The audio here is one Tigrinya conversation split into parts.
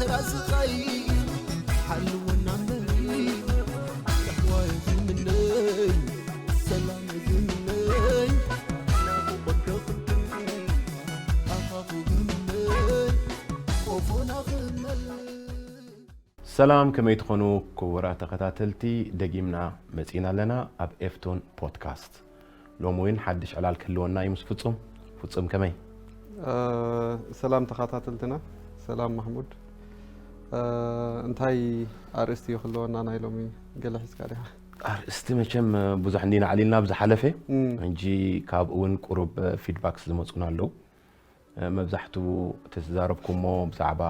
ካስኻይ ሓልወና እምበሪ፣ ተሕዋይ ዝምነይ፣ ሰላም ዝምነይ፣ ናፍቖት ከኽንትን፣ ኣኻኹ ዝምነይ፣ ቆፎና ክመል። ሰላም፣ ከመይ ትኾኑ ክቡራት ተኸታተልቲ? ደጊምና መጺና ኣለና ኣብ ኤፍቶን ፖድካስት። ሎሚ እውን ሓድሽ ዕላል ክህልወና እዩ ምስ ፍጹም። ፍጹም፣ ከመይ? እ፣ ሰላም ተኸታተልትና፣ ሰላም ማሕሙድ። እ፣ እንታይ ኣርእስቲ እዩ ክህልወና ናይ ሎሚ? ገለ ሒዝካ ዲኻ? ኣርእስቲ መቸም ብዙሕ እንዲና ኣዕሊልና ኣብ ዝሓለፈ። እም። ሕጂ ካብኡ እውን ቁሩብ ፊድባክስ ዝመጹና ኣለዉ። እ፣ መብዛሕትኡ እቲ ዝዛረብኩሞ ብዛዕባ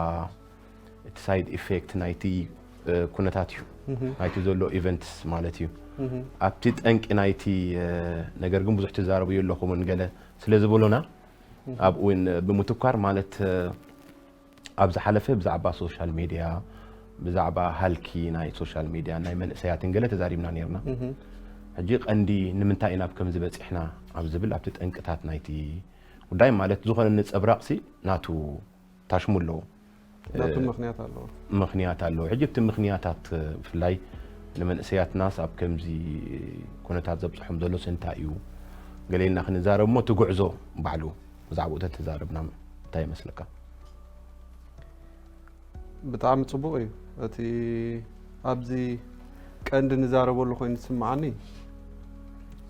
እቲ ሳይድ ኢፌክት ናይቲ፣ እ፣ ኩነታት እዩ። እህ። ናይቲ ዘሎ ኢቨንትስ ማለት እዩ። እህ። ኣብቲ ጠንቂ ናይቲ፣ እ፣ ነገር ግን ብዙሕ ትዛረቡ የለኹምን ገለ ስለ ዝበሉና፣ እህ። ኣብኡ እውን ብምትኳር ማለት፣ እ፣ ኣብ ዝሓለፈ ብዛዕባ ሶሻል ሜድያ፣ ብዛዕባ ሃልኪ ናይ ሶሻል ሜድያ ናይ መንእሰያትን ገለ ተዛሪብና ነይርና። እህ። ሕጂ ቀንዲ ንምንታይ ኢና ኣብ ከምዚ በጺሕና ኣብ ዝብል ኣብቲ ጠንቅታት ናይቲ ጉዳይ ማለት ዝኾነ ንጸብራቕሲ ናቱ ታሽሙ ኣለዎ። ናቱ እ፣ ምኽንያት ኣለዎ። ምኽንያት ኣለዎ። ሕጂ እቲ ምኽንያታት፣ እ፣ ብፍላይ ንመንእሰያትናስ ኣብ ከምዚ ኩነታት ዘብጽሖም ዘሎስ እንታይ እዩ? ገለ ኢልና ክንዛረብ እሞ እቲ ጉዕዞ ባዕሉ ብዛዕባኡ ተተዛረብና እንታይ ይመስለካ? ብጣዕሚ ጽቡቕ እዩ። እቲ ኣብዚ ቀንዲ ንዛረበሉ ኮይኑ ዝስምዓኒ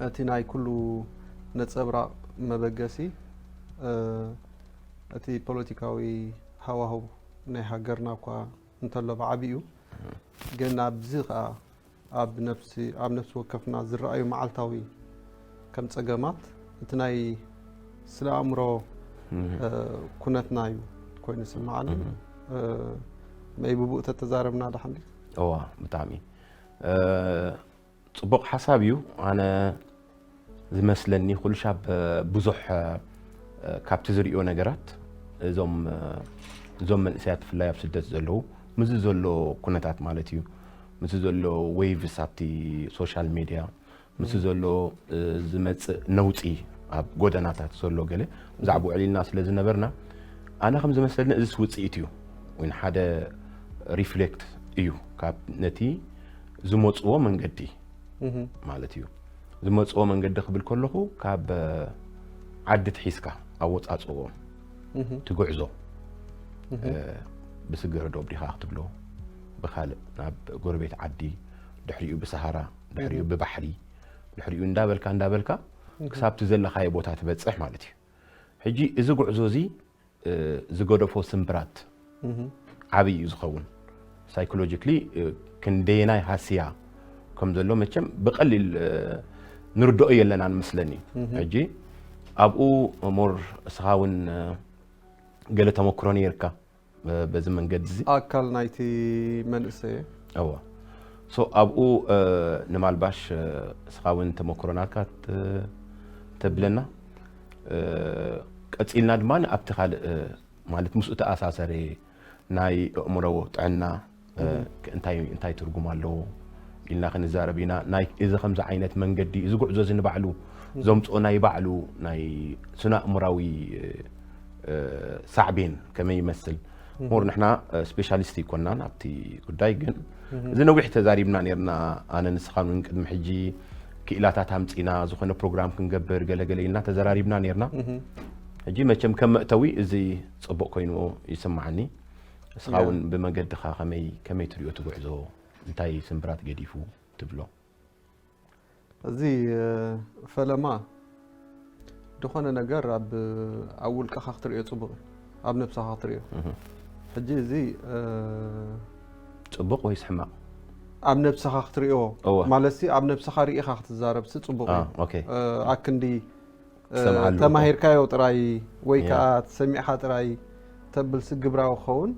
እቲ ናይ ኩሉ ነጸብራቕ መበገሲ፣ እ፣ እቲ ፖለቲካዊ ሃዋህው ናይ ሃገርና እኳ እንተሎ ብዓቢኡ፣ ግን ኣብዚ ኸኣ ኣብ ነፍሲ፣ ኣብ ነፍሲ ወከፍና ዝረኣዩ መዓልታዊ ከም ጸገማት እቲ ናይ ስነ ኣእምሮ፣ እህ። እ፣ ኩነትና እዩ ኮይኑ ዝስምዓኒ። እህ። እ፣ መይ ብብኡ ተተዛረብና ደሓን ድዩ? እዋ፣ ብጣዕሚ፣ እ፣ ጽቡቕ ሓሳብ እዩ። ኣነ ዝመስለኒ ኩሉ ሻብ ብዙሕ፣ እ፣ ካብቲ ዝርእዮ ነገራት እዞም፣ እ፣ እዞም መንእሰያት ብፍላይ ኣብ ስደት ዘለዉ ምስዚ ዘሎ ኩነታት ማለት እዩ፣ ምስዚ ዘሎ ዌይቭስ ኣብቲ ሶሻል ሜድያ፣ ምስዚ ዘሎ፣ እ፣ ዝመጽእ ነውጺ ኣብ ጎደናታት ዘሎ ገለ ብዛዕባኡ ዕሊልና ስለ ዝነበርና፣ ኣነ ከም ዝመስለኒ እዚስ ውጽኢት እዩ ወይ ሓደ ሪፍሌክት እዩ ካብ ነቲ ዝመጽዎ መንገዲ እህ። ማለት እዩ። ዝመጽዎ መንገዲ ክብል ከለኹ ካብ፣ እ፣ ዓዲ ትሒዝካ ኣወጻጽእዎም እህ። እቲ ጉዕዞ፣ እህ። እ፣ ብስግረ ዶብ ዲኻ ክትብሎ፣ ብኻልእ ናብ ጎረቤት ዓዲ፣ ድሕሪኡ ብሰሃራ፣ ድሕሪኡ እህ። ብባሕሪ፣ ድሕሪኡ እንዳበልካ እንዳበልካ እህ። ክሳብ እቲ ዘለኻዮ ቦታ ትበጽሕ ማለት እዩ። ሕጂ እዚ ጉዕዞ እዚ እ፣ ዝገደፎ ስምብራት እህ። ዓብዪ እዩ ዝኸውን። ሳይኮሎጂክሊ፣ እ፣ ክንደየናይ ሃስያ ከም ዘሎ መቸም ብቐሊል፣ እ፣ ንርድኦ የለናን መስለኒ። እህ። ሕጂ ኣብኡ ሞር እስኻ እውን፣ እ፣ ገለ ተመክሮ ነይርካ፣ እ፣ በዚ መንገዲ እዚ። ኣካል ናይቲ መንእሰይ እየ። እወ። ሶ ኣብኡ፣ እ፣ ንማልባሽ፣ እ፣ እስኻ እውን ተመክሮ ናትካ ት-፣ ተብለና። እ፣ ቀጺልና ድማ ኣብቲ ካልእ፣ እ፣ ማለት ምስኡ ተኣሳሰረ ናይ ኣእምሮ ጥዕና፣ እ፣ እህ። ክ-፣ እንታይ፣ እንታይ ትርጉም ኣለዎ ኢልና ክንዛረብ ኢና። ናይ እዚ ከምዚ ዓይነት መንገዲ፣ እዚ ጉዕዞ እዚ ንባዕሉ እህ። ዘምጽኦ ናይ ባዕሉ ናይ ስነ ኣእምራዊ፣ እ፣ እ፣ ሳዕቤን ከመይ ይመስል? እህ። ሞር ንሕና፣ እ፣ ስፔሻሊስት ኣይኮናን ኣብቲ ጉዳይ፣ ግን እህ። እዚ ነዊሕ ተዛሪብና ነርና። ኣነ ንስኻን እውን ቅድሚ ሕጂ ክኢላታት ኣምጺና ዝኾነ ፕሮግራም ክንገብር ገለ ገለ ኢልና ተዘራሪብና ነርና። እህ። ሕጂ መቸም ከም መእተዊ እዚ ጽቡቕ ኮይኑ ይስምዓኒ። እስኻ ያ። እውን ብመገድኻ ከመይ፣ ከመይ ትሪኦ እቲ ጉዕዞ? እንታይ ስምብራት ገዲፉ ትብሎ? እዚ፣ እ፣ ፈለማ ዝኾነ ነገር ኣብ፣ ኣብ ውልቀኻ ክትሪኦ ጽቡቕ እዩ፣ ኣብ ነብስኻ ክትሪኦ። እህ። ሕጂ እዚ፣ እ፣ ጽቡቕ ወይስ ሕማቕ? ኣብ ነብስኻ ክትሪኦ፣ እወ። ማለትሲ ኣብ ነብስኻ ርኢኻ ክትዛረብሲ ጽቡቕ አ፣ እዩ። ኦኬ። እ፣ ኣክንዲ፣ እ፣ ትሰምዓሉ። ተማሂርካዮ ጥራይ ወይ ያ። ከኣ ሰሚዕኻ ጥራይ ተብልሲ ግብራዊ ክኸውን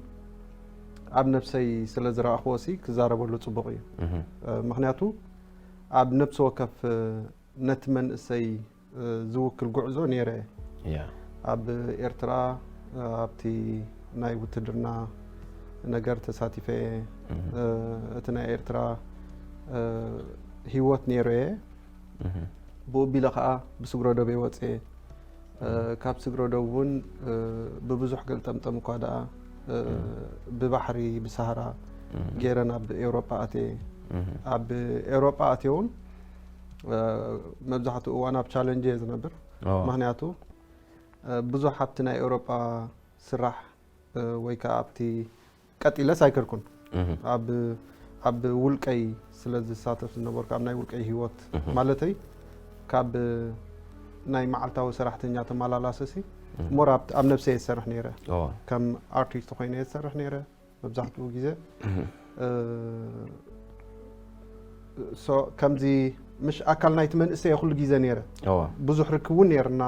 ኣብ ነብሰይ ስለ ዝረኣኽዎሲ ክዛረበሉ ጽቡቕ እዩ። እህ። እ፣ ምኽንያቱ ኣብ ነብሲ ወከፍ፣ እ፣ ነቲ መንእሰይ፣ እ፣ ዝውክል ጉዕዞ ነይረ እየ። ያ። ኣብ ኤርትራ፣ እ፣ ኣብቲ ናይ ውትድርና ነገር ተሳቲፈ እየ። እህ። እ፣ እቲ ናይ ኤርትራ፣ እ፣ ህይወት ነይረ እየ። እህ። ብኡ ቢለ ኸኣ ብስግረ ዶበይ ወጽየ። እ፣ እህ። ካብ ስግረ ዶብ እውን፣ እ፣ ብብዙሕ ገልጠምጠም እኳ ደኣ፣ ብባሕሪ ብሳህራ ገይረ ናብ ኤውሮጳ ኣትየ። ኣብ ኤውሮጳ ኣትየ እውን መብዛሕትኡ እዋን ኣብ ቻለንጅ እየ ዝነብር። ምክንያቱ ብዙሕ ኣብቲ ናይ ኤውሮጳ ስራሕ ወይ ከዓ ኣብቲ ቀጢለስ ኣይከድኩን። ኣብ ውልቀይ ስለ ዝሳተፍ ዝነበርኩ ኣብ ናይ ውልቀይ ህይወት ማለተይ ካብ ናይ መዓልታዊ ሰራሕተኛ ተመላላሰሲ ሞር ኣብ ነብሰይ ዝሰርሕ ነይረ። ከም ኣርቲስት ኮይነ ዝሰርሕ ነይረ መብዛሕትኡ ግዜ። ከምዚ ምሽ ኣካል ናይቲ መንእሰይ ኩሉ ግዜ ነይረ። ብዙሕ ርክብ እውን ነይርና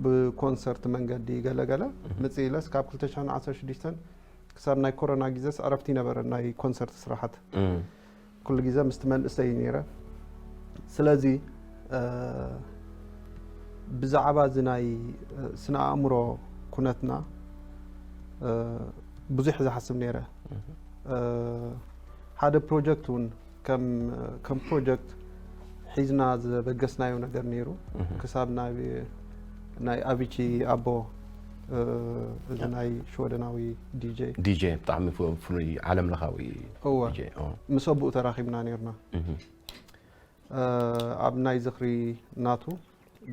ብኮንሰርት መንገዲ ገለገለ ምፅእ ኢለስ ካብ ክልተ ሽሕን ዓሰርተ ሽዱሽተን ክሳብ ናይ ኮሮና ግዜስ ዕረፍቲ ነበረ ናይ ኮንሰርት ስራሓት ኩሉ ግዜ ምስቲ መንእሰይ ነይረ። ስለዚ ብዛዕባ እዚ ናይ ስነ ኣእምሮ ኩነትና ብዙሕ ዝሓስብ ነይረ። ሓደ ፕሮጀክት እውን ከም ከም ፕሮጀክት ሒዝና ዘበገስናዮ ነገር ነይሩ። ክሳብ ናብ ናይ ኣቪቺ ኣቦ እዚ ናይ ሽወደናዊ ዲጄ ዲጄ ብጣዕሚ ፍሉይ ዓለም ለኻዊ እወ ዲጄ። ምስ ኣቦኡ ተራኺብና ነይርና። ኣብ ናይ ዝኽሪ ናቱ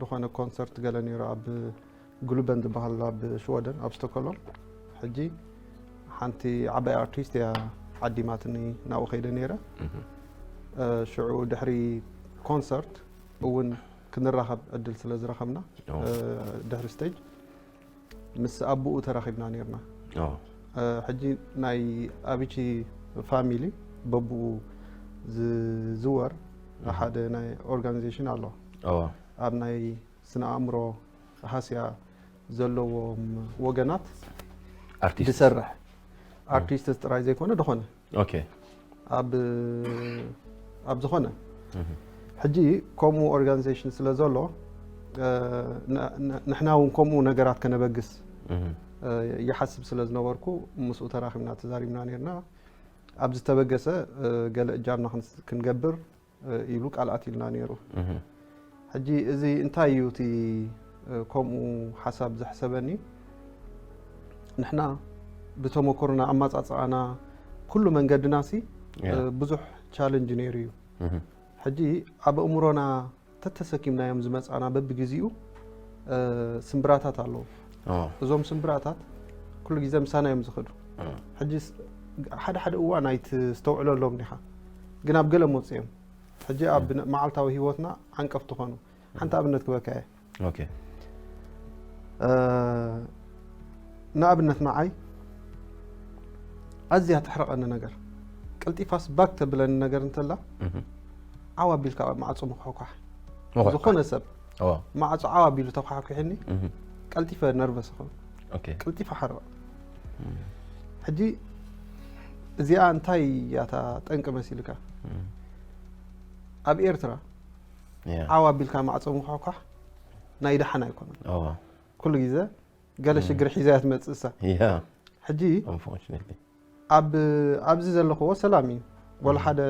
ዝኾነ ኮንሰርት ገለ ነይሩ ኣብ ግሉበን ዝበሃል ኣብ ሽወደን ኣብ ስቶኮሎም። ሕጂ ሓንቲ ዓባይ ኣርቲስት እያ ዓዲማትኒ ናብኡ ከይደ ነይረ። ሽዑ ድሕሪ ኮንሰርት እውን ክንራኸብ ዕድል ስለ ዝረኸብና ድሕሪ ስቴጅ ምስ ኣቦኡ ተራኺብና ነይርና። ሕጂ ናይ ኣቪቺ ፋሚሊ በብኡ ዝዝወር ሓደ ናይ ኦርጋናይዜሽን ኣሎ። ኣብ ናይ ስነ ኣእምሮ ሃስያ ዘለዎም ወገናት ኣርቲስት ዝሰርሕ ኣርቲስት ጥራይ ዘይኮነ ዝኾነ ኦኬ ኣብ ኣብ ዝኾነ ሕጂ ከምኡ ኦርጋናይዜሽን ስለ ዘሎ ንሕና እውን ከምኡ ነገራት ከነበግስ ይሓስብ ስለ ዝነበርኩ ምስኡ ተራኺብና ተዛሪብና ነርና። ኣብ ዝተበገሰ ገለ እጃምና ክንገብር ኢሉ ቃል ኣትልና ነይሩ። ሕጂ እዚ እንታይ እዩ እቲ ከምኡ ሓሳብ ዘሕሰበኒ? ንሕና ብተመኮርና ኣማፃፅኣና ኩሉ መንገድና ሲ ብዙሕ ቻለንጅ ነይሩ እዩ። ሕጂ ኣብ ኣእምሮና ተተሰኪምናዮም ዝመፃና በብግዚኡ ስምብራታት ኣለዉ። እዞም ስምብራታት ኩሉ ግዜ ምሳና እዮም ዝኸዱ። ሕጂ ሓደ ሓደ እዋን ኣይትስተውዕለሎም ዲኻ፣ ግን ኣብ ገለ መፅኦም ሕጂ ኣብ መዓልታዊ ህይወትና ዓንቀፍቲ ኾኑ። ሓንቲ ኣብነት ክበካ እየ። ኦኬ ንኣብነት ንዓይ ኣዝያ ተሕረቐኒ ነገር ቀልጢፋስ ባክ ተብለኒ ነገር እንተላ ዓው ኣቢልካ ማዕጾ ምኳሕኳሕ። ዝኾነ ሰብ ማዕጾ ዓው ኣቢሉ ተኳሕኩሕኒ ቀልጢፈ ነርቨስ እኸውን። ኦኬ ቀልጢፈ ሓርቕ። ሕጂ እዚኣ እንታይ እያ እታ ጠንቂ መሲልካ? ኣብ ኤርትራ ያ ዓው ኣቢልካ ማዕጾ ምኳሕኳሕ ናይ ደሓን ኣይኮነን። ኦዋ ኩሉ ግዜ ገለ ሽግር ሒዛ እያ ትመጽእ እሳ። ያ ሕጂ unfortunately ኣብ ኣብዚ ዘለኽዎ ሰላም እዩ። ወላ ሓደ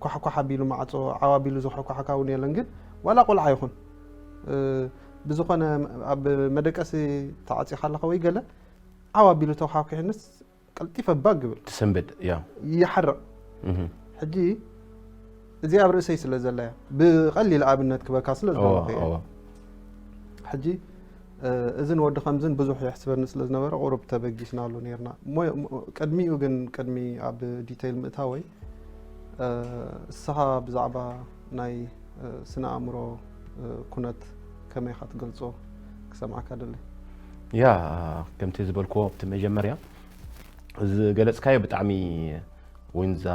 ኳሕኳሕ ኣቢሉ ማዕጾ ዓው ኣቢሉ ዝኳሕኳሓካ እውን የለን። ግን ዋላ ቆልዓ ይኹን እ፣ ብዝኾነ ኣብ መደቀሲ ተዓጺኻ ኣለኻ ወይ ገለ ዓው ኣቢሉ ተኳሕኩሕንስ ቀልጢፈ ባግ ግብል ትሰንብድ ያ ይሓርቕ። እህ ሕጂ እዚ ኣብ ርእሰይ ስለ ዘላ እያ ብቐሊል ኣብነት ክበካ ስለ ኦ ዝደለኹ እየ። ኦ ሕጂ እ፣ እዝን ወዲ ከምዝን ብዙሕ የሕስበኒ ስለ ዝነበረ ቁሩብ ተበጊስናሉ ነርና። እሞ ቅድሚኡ ግን ቅድሚ ኣብ ዲቴይል ምእታወይ እ፣ እስኻ ብዛዕባ ናይ እ፣ ስነ ኣእምሮ እ፣ ኩነት ከመይ ኢኻ ትገልጾ ክሰምዓካ ደሊ። ያ ከምቲ ዝበልክዎ ኣብቲ መጀመርያ ዝገለጽካዮ ብጣዕሚ ወይንዛ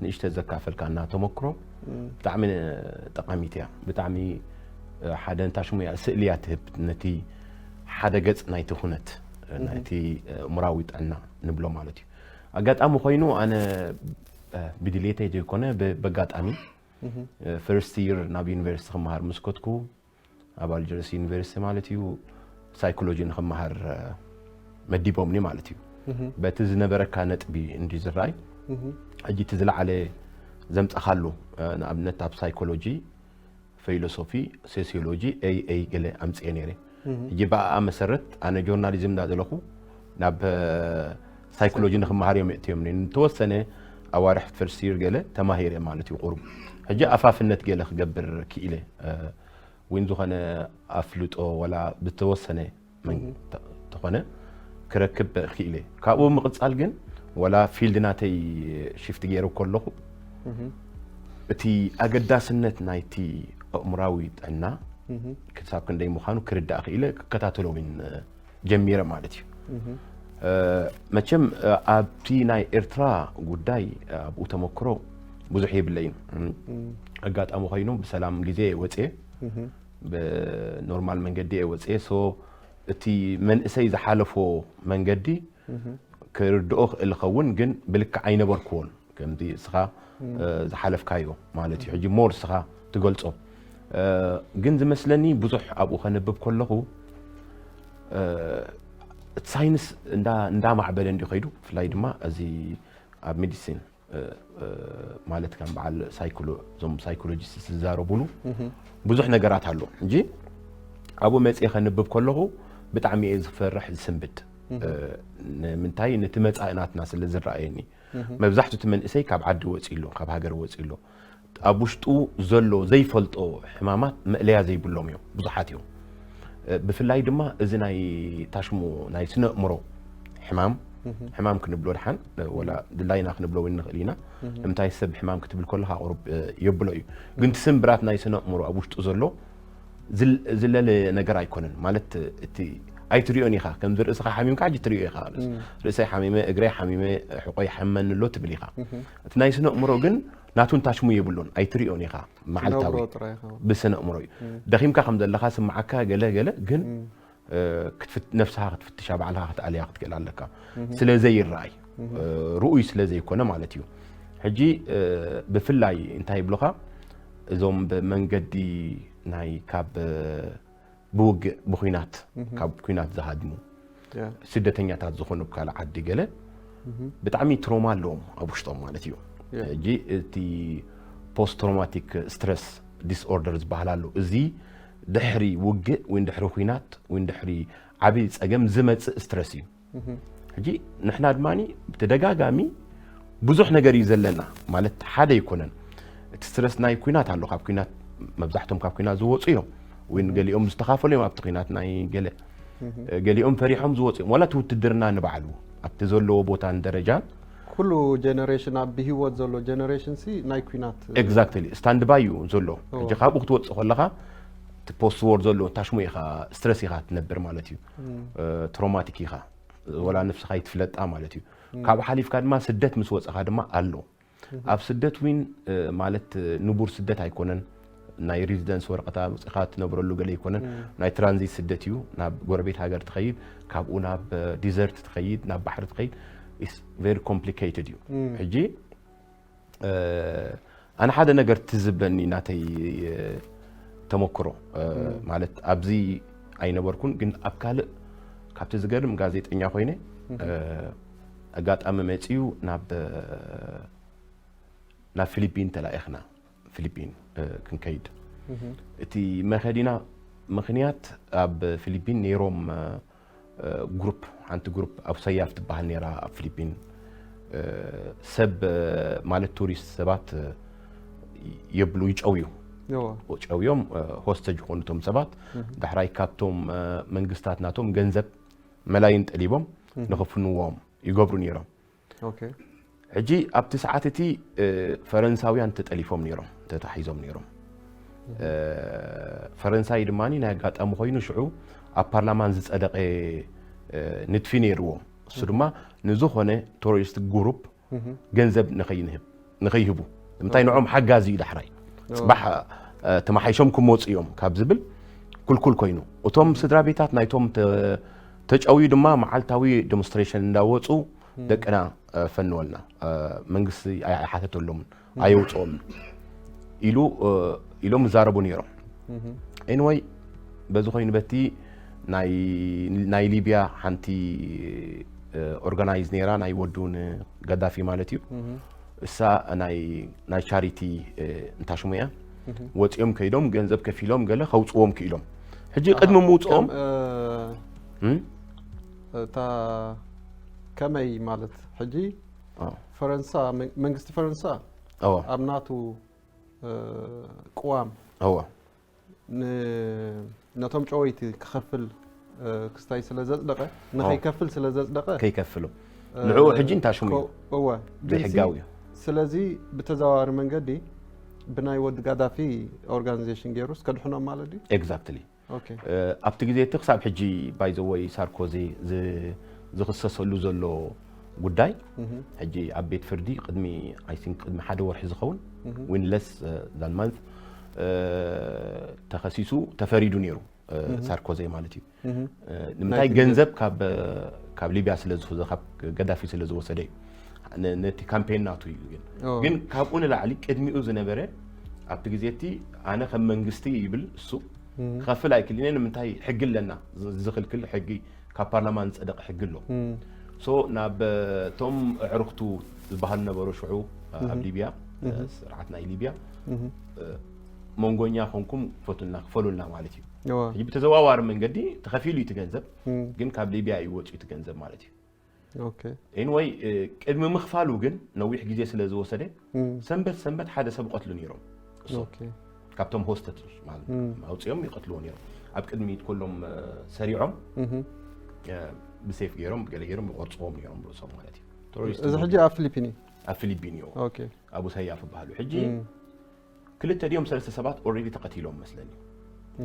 ንእሽተ ዘካፈልካና ተመክሮ ብጣዕሚ ጠቃሚት እያ። ብጣዕሚ ሓደ እንታ ሽሙ እያ ስእሊ እያ ትህብ ነቲ ሓደ ገጽ ናይቲ ኩነት ናይቲ እምራዊ ጥዕና ንብሎ ማለት እዩ። ኣጋጣሚ ኮይኑ ኣነ ብድሌተይ ዘይኮነ በጋጣሚ ፈርስት ይር ናብ ዩኒቨርሲቲ ክመሃር ምስ ከድኩ ኣብ ኣልጀርስ ዩኒቨርሲቲ ማለት እዩ ሳይኮሎጂ ንክመሃር መዲቦምኒ ማለት እዩ። በቲ ዝነበረካ ነጥቢ እንዲ ዝረኣይ ሕጂ እቲ ዝለዓለ ዘምፀኻሉ ንኣብነት ኣብ ሳይኮሎጂ ፊሎሶፊ ሶሲዮሎጂ ኤይ ኤይ ገለ ኣምፅኤ ነይረ። ሕጂ ብኣኣ መሰረት ኣነ ጆርናሊዝም እንዳደለኹ ናብ ሳይኮሎጂ ንክመሃር እዮም የእትዮም። ንተወሰነ ኣዋርሕ ፈርስት ይር ገለ ተማሂረ ማለት እዩ። ቁሩብ ሕጂ ኣፋፍነት ገለ ክገብር ክኢለ፣ እ፣ ወይን ዝኾነ ኣፍልጦ ወላ ብተወሰነ መን- ተ- ተኾነ ክረክብ ክኢለ። ካብኡ ምቕጻል ግን ወላ ፊልድ ናተይ ሽፍት ገይረ ከለኹ እቲ ኣገዳስነት ናይቲ ኣእምራዊ ጥዕና ክሳብ ክንደይ ምዃኑ ክርዳእ ክኢለ ክከታተሎ እውን ጀሚረ ማለት እዩ። እ፣ መቸም እ፣ ኣብቲ ናይ ኤርትራ ጉዳይ እ፣ ኣብኡ ተመክሮ ብዙሕ የብለይን። እ፣ ኣጋጣሚ ኮይኑ ብሰላም ግዜ ወፅየ ብኖርማል መንገዲ እየ ወፅየ። ሶ እቲ መንእሰይ ዝሓለፎ መንገዲ ክርድኦ ክእል ኸውን ግን ብልክዕ ኣይነበርክዎን። ከምዚ እስኻ እ፣ ዝሓለፍካዮ ማለት እዩ። ሕጂ ሞር እስኻ ትገልጾ እ፣ ግን ዝመስለኒ ብዙሕ ኣብኡ ከንብብ ከለኹ እ፣ እቲ ሳይንስ እንዳ እንዳማዕበለ እንዲ ከይዱ ብፍላይ ድማ እዚ ኣብ ሜዲሲን እ፣ እ፣ ማለት ከም በዓል ሳይኮሎ እዞም ሳይኮሎጂስት ዝዛረቡሉ ብዙሕ ነገራት ኣሎ እንጂ ኣብኡ መፅየ ከንብብ ከለኹ ብጣዕሚ እየ ዝፈርሕ ዝስንብድ እ፣ ንምንታይ ነቲ መፃኢ ናትና ስለ ዝረኣየኒ መብዛሕቱ እቲ መንእሰይ ካብ ዓዲ ወፂ ኣሎ ካብ ሃገር ወፂ ኣሎ ኣብ ውሽጡ ዘሎ ዘይፈልጦ ሕማማት መእለያ ዘይብሎም እዮም ብዙሓት እዮም እ፣ ብፍላይ ድማ እዚ ናይ ታሽሙ ናይ ስነ እምሮ ሕማም ሕማም ክንብሎ ድሓን እ፣ ወላ ድላይና ክንብሎ እውን ንኽእል ኢና ንምንታይ ሰብ ሕማም ክትብል ከለካ ቁሩብ እ፣ የብሎ እዩ ግን እቲ ስምብራት ናይ ስነ እምሮ ኣብ ውሽጡ ዘሎ ዝል- ዝለለ ነገር ኣይኮነን ማለት እቲ ኣይትሪኦን ኢኻ ከምዚ ርእስኻ ሓሚምካ ሕጂ ትሪኦ ኢኻ ርእሰይ ሓሚመ እግረይ ሓሚመ ሕቆይ ሓመኒ ኣሎ ትብል ኢኻ እቲ ናይ ስነ እምሮ ግን ናቱን ታሽሙ የብሉን ኣይትሪኦን ኢኻ መዓልታዊ ነብሮ ጥራይ ኢኻ ብስነ እምሮ እዩ ደኺምካ ከም ዘለኻ ስምዓካ ገለ ገለ ግን እ፣ ክትፍት- ነፍስኻ ክትፍትሻ ባዕልኻ ክትኣልያ ክትክእል ኣለካ ስለ ዘይረኣይ እ፣ ርኡይ ስለ ዘይኮነ ማለት እዩ ሕጂ እ፣ ብፍላይ እንታይ ይብሉኻ እዞም ብመንገዲ ናይ ካብ እ፣ ብውግእ ብኩናት ካብ ኩናት ዝሃድሙ ያ ስደተኛታት ዝኾኑ ኣብ ካልእ ዓዲ ገለ ብጣዕሚ ትሮማ ኣለዎም ኣብ ውሽጦም ማለት እዩ ያ። ሕጂ እቲ ፖስት ትሮማቲክ ስትረስ ዲስኦርደር ዝበሃል ኣሎ እዚ ድሕሪ ውግእ ወይ ድሕሪ ኩናት ወይ ድሕሪ ዓብዪ ፀገም ዝመፅእ ስትረስ እዩ ሕጂ ንሕና ድማ ብተደጋጋሚ ብዙሕ ነገር እዩ ዘለና ማለት ሓደ ኣይኮነን እቲ ስትረስ ናይ ኩናት ኣሎ ካብ ኩናት መብዛሕቶም ካብ ኩናት ዝወፁ እዮም ወይ ገሊኦም ዝተኻፈሉ እዮም ኣብቲ ኩናት ናይ ገለ ገሊኦም ፈሪሖም ዝወፁ እዮም ዋላ እቲ ውትድርና ንባዕሉ ኣብቲ ዘለዎ ቦታን ደረጃን ኩሉ ጀነሬሽን ኣብ ብሂወት ዘሎ ጀነሬሽን ሲ ናይ ኩናት ኤግዛክትሊ ስታንድ ባይ እዩ ዘሎ ሕጂ ካብኡ ክትወፅእ ከለካ እቲ ፖስት ዎር ዘሎ ታሽሙ ኢኻ ስትረስ ኢኻ ትነብር ማለት እዩ ትሮማቲክ ኢኻ ወላ ነፍስኻ ይትፍለጣ ማለት እዩ ካብኡ ሓሊፍካ ድማ ስደት ምስ ወፅኻ ድማ ኣሎ ኣብ ስደት ዊን ማለት ንቡር ስደት ኣይኮነን ናይ ሬዚደንስ ወረቐታ ውፅኻ ትነብረሉ ገለ ኣይኮነን ናይ ትራንዚት ስደት እዩ ናብ ጎረቤት ሃገር ትኸይድ ካብኡ ናብ ዲዘርት ትኸይድ ናብ ባሕሪ ትኸይድ ቨሪ ኮምፕሊኬትድ እዩ ሕጂ ኣነ ሓደ ነገር ትዝብለኒ ናተይ ተመክሮ ማለት ኣብዚ ኣይነበርኩን ግን ኣብ ካልእ ካብቲ ዝገርም ጋዜጠኛ ኮይነ ኣጋጣሚ መፅዩ ናብ ናብ ፊሊፒን ተላኢኽና ፊሊፒን ክንከይድ እቲ መኸዲና ምኽንያት ኣብ ፊሊፒን ነይሮም ግሩፕ ሓንቲ ግሩፕ ኣብ ሰያፍ ትበሃል ነራ ኣብ ፊሊፒን ሰብ ማለት ቱሪስት ሰባት የብሉ ይጨውዩ ጨውዮም ሆስተጅ ዝኾኑ እቶም ሰባት ዳሕራይ ካብቶም መንግስታት ናቶም ገንዘብ መላይን ጠሊቦም ንኽፍንዎም ይገብሩ ነይሮም ሕጂ ኣብቲ ሰዓት እቲ ፈረንሳውያን ተጠሊፎም ነይሮም ተታሒዞም ነይሮም ፈረንሳይ ድማ ናይ ኣጋጣሚ ኮይኑ ሽዑ ኣብ ፓርላማን ዝፀደቀ ንድፊ ነይርዎም እሱ ድማ ንዝኾነ ቴሮሪስት ግሩፕ ገንዘብ ንኸይንህብ ንኸይህቡ ንምንታይ ንዖም ሓጋዚ እዩ ዳሕራይ ፅባሕ ተማሓይሾም ክመፁ እዮም ካብ ዝብል ኩልኩል ኮይኑ እቶም ስድራ ቤታት ናይቶም ተጨውዩ ድማ መዓልታዊ ዴሞንስትሬሽን እንዳወፁ ደቅና ፈንወልና መንግስቲ ኣይሓተተሎምን ኣየውፅኦምን ኢሉ ኢሎም ይዛረቡ ነይሮም ኤንወይ በዚ ኮይኑ በቲ ናይ ሊብያ ሓንቲ ኦርጋናይዝ ነይራ ናይ ወዱ ንገዳፊ ማለት እዩ እሳ ናይ ቻሪቲ እንታሽሙ እያ ወፂኦም ከይዶም ገንዘብ ከፊሎም ገለ ከውፅዎም ክኢሎም ሕጂ ቅድሚ ምውፅኦም እታ ከመይ ማለት ሕጂ ኣዎ። ፈረንሳ መን- መንግስቲ ፈረንሳ ኣዎ ኣብ ናቱ እ፣ ቅዋም ኣዎ ን- ነቶም ጨወይቲ ክኸፍል እ፣ ክስታይ ስለ ዘጽደቐ ንኸይከፍል ስለ ዘጽደቐ ከይከፍሉ እ፣ ንዕኡ ሕጂ እንታሽሙ እዩ ኮ- እወ ግን ሲ- ዘይሕጋዊ እዩ ስለዚ ብተዘዋዋሪ መንገዲ ብናይ ወዲ ጋዳፊ ኦርጋናይዜሽን ገይሩስ ከድሕኖም ማለት ድዩ? exactly ኦኬ እ፣ ኣብቲ ግዜ እቲ ክሳብ ሕጂ ባይዘወይ ሳርኮዚ ዝ- ዝኽሰሰሉ ዘሎ ጉዳይ እህ፣ ሕጂ ኣብ ቤት ፍርዲ ቅድሚ I think ቅድሚ ሓደ ወርሒ ዝኸውን እህ፣ win less than month እ፣ ተኸሲሱ ተፈሪዱ ነይሩ እ፣ እህ። ሳርኮዚ ማለት እዩ እህ፣ እ፣ ንምንታይ ናይቲ ገንዘብ ካብ እ፣ ካብ ሊብያ ስለ ዝወ- ካብ ገዳፊ ስለ ዝወሰደ እዩ ነ- ነቲ ካምፔን ናቱ እዩ ግን ኦ፣ ግን ካብኡ ንላዕሊ ቅድሚኡ ዝነበረ ኣብቲ ግዜ እቲ ኣነ ከም መንግስቲ ይብል እሱ እህ፣ ክኸፍል ኣይክልኔ ንምንታይ ሕጊ ኣለና ዝ- ዝኽልክል ሕጊ ካብ ፓርላማ ዝፀደቐ ሕጊ ኣሎ እህ፣ ሶ ናብ እቶም ኣዕርክቱ ዝበሃሉ ነበሩ ሽዑ ኣብ እህ። ሊብያ እህ። ስርዓት ናይ ሊብያ እህ፣ መንጎኛ ኮንኩም ክፈቱልና ክፈሉልና ማለት እዩ እወ፣ ሕጂ ብተዘዋዋሪ መንገዲ ተኸፊሉ እዩ እቲ ገንዘብ እህ፣ ግን ካብ ሊብያ ይወፅኡ እቲ ገንዘብ ማለት እዩ ኦኬ ኤንወይ ቅድሚ ምኽፋሉ ግን ነዊሕ ግዜ ስለ ዝወሰደ እህ፣ ሰንበት ሰንበት ሓደ ሰብ ይቐትሉ ነይሮም እሶም ኦኬ ካብቶም ሆስተጅ ማለት እህ፣ ኣውፅኦም ይቐትልዎ ነይሮም ኣብ ቅድሚት ኩሎም እ፣ ሰሪዖም እህ፣ እ፣ ብሴፍ ገይሮም ብገለ ገይሮም ይቐርፅዎም ነይሮም ርእሶም ማለት እዩ ቴሮሪስት እዚ ሕጂ ኣብ ፊሊፒን እዩ። ኣብ ፊሊፒን እዩ ኦኬ ኣቡ ሰያፍ ይበሃሉ ሕጂ እህ፣ ክልተ ድዮም ሰለስተ ሰባት already ተቐቲሎም መስለኒ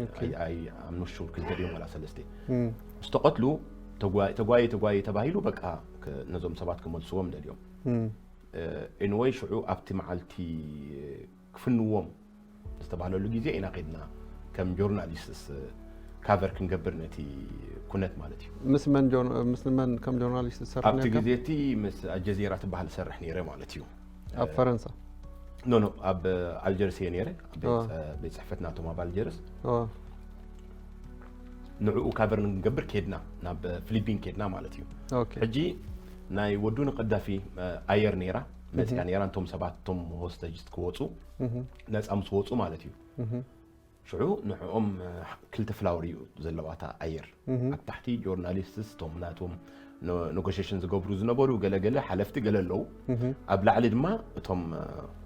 ኦኬ ኣይ ኣይ I'm not sure ክልተ ድዮም ዋላ ሰለስተ እህ፣ ምስ ተቐትሉ ተጓየ ተጓየ ተጓየ ተባሂሉ በቃ ክ- ነዞም ሰባት ክመልስዎም ደልዮም እህ፣ ኤንወይ ሽዑ ኣብቲ መዓልቲ ክፍንዎም ዝተባህለሉ ግዜ ኢና ከድና ከም ጆርናሊስትስ ካቨር ክንገብር ነቲ ኩነት ማለት እዩ ምስ መን ጆር- ምስ መን ከም ጆርናሊስት ትሰርሕ ኣብቲ ነርካ? ግዜ እቲ ምስ ኣልጀዚራ ትበሃል ዝሰርሕ ነይረ ማለት እዩ ኣብ ፈረንሳ ኖ ኖ ኣብ ኣልጀርስ እየ ነይረ ኣብ ቤት- ኦ። ቤት ፅሕፈት ናቶም ኣብ ኣልጀርስ ኦ፣ ንዕኡ ካቨር ንክንገብር ከድና ናብ ፊሊፒን ከድና ማለት እዩ ኦኬ ሕጂ ናይ ወዱ ንቀዳፊ ኣየር ነይራ መፅያ እህ። ነይራ እንቶም ሰባት እቶም ሆስተጅ ክወፁ እህ፣ ነፃ ምስ ወፁ ማለት እዩ እህ፣ ሽዑ ንዕኦም እ፣ ክልተ ፍላወር እዩ ዘለዋታ ኣየር እህ፣ ኣብ ታሕቲ ጆርናሊስትስ እቶም ናቶም ኔጎሽሽን ዝገብሩ ዝነበሩ ገለገለ ሓለፍቲ ገለ ኣለዉ እህ፣ ኣብ ላዕሊ ድማ እቶም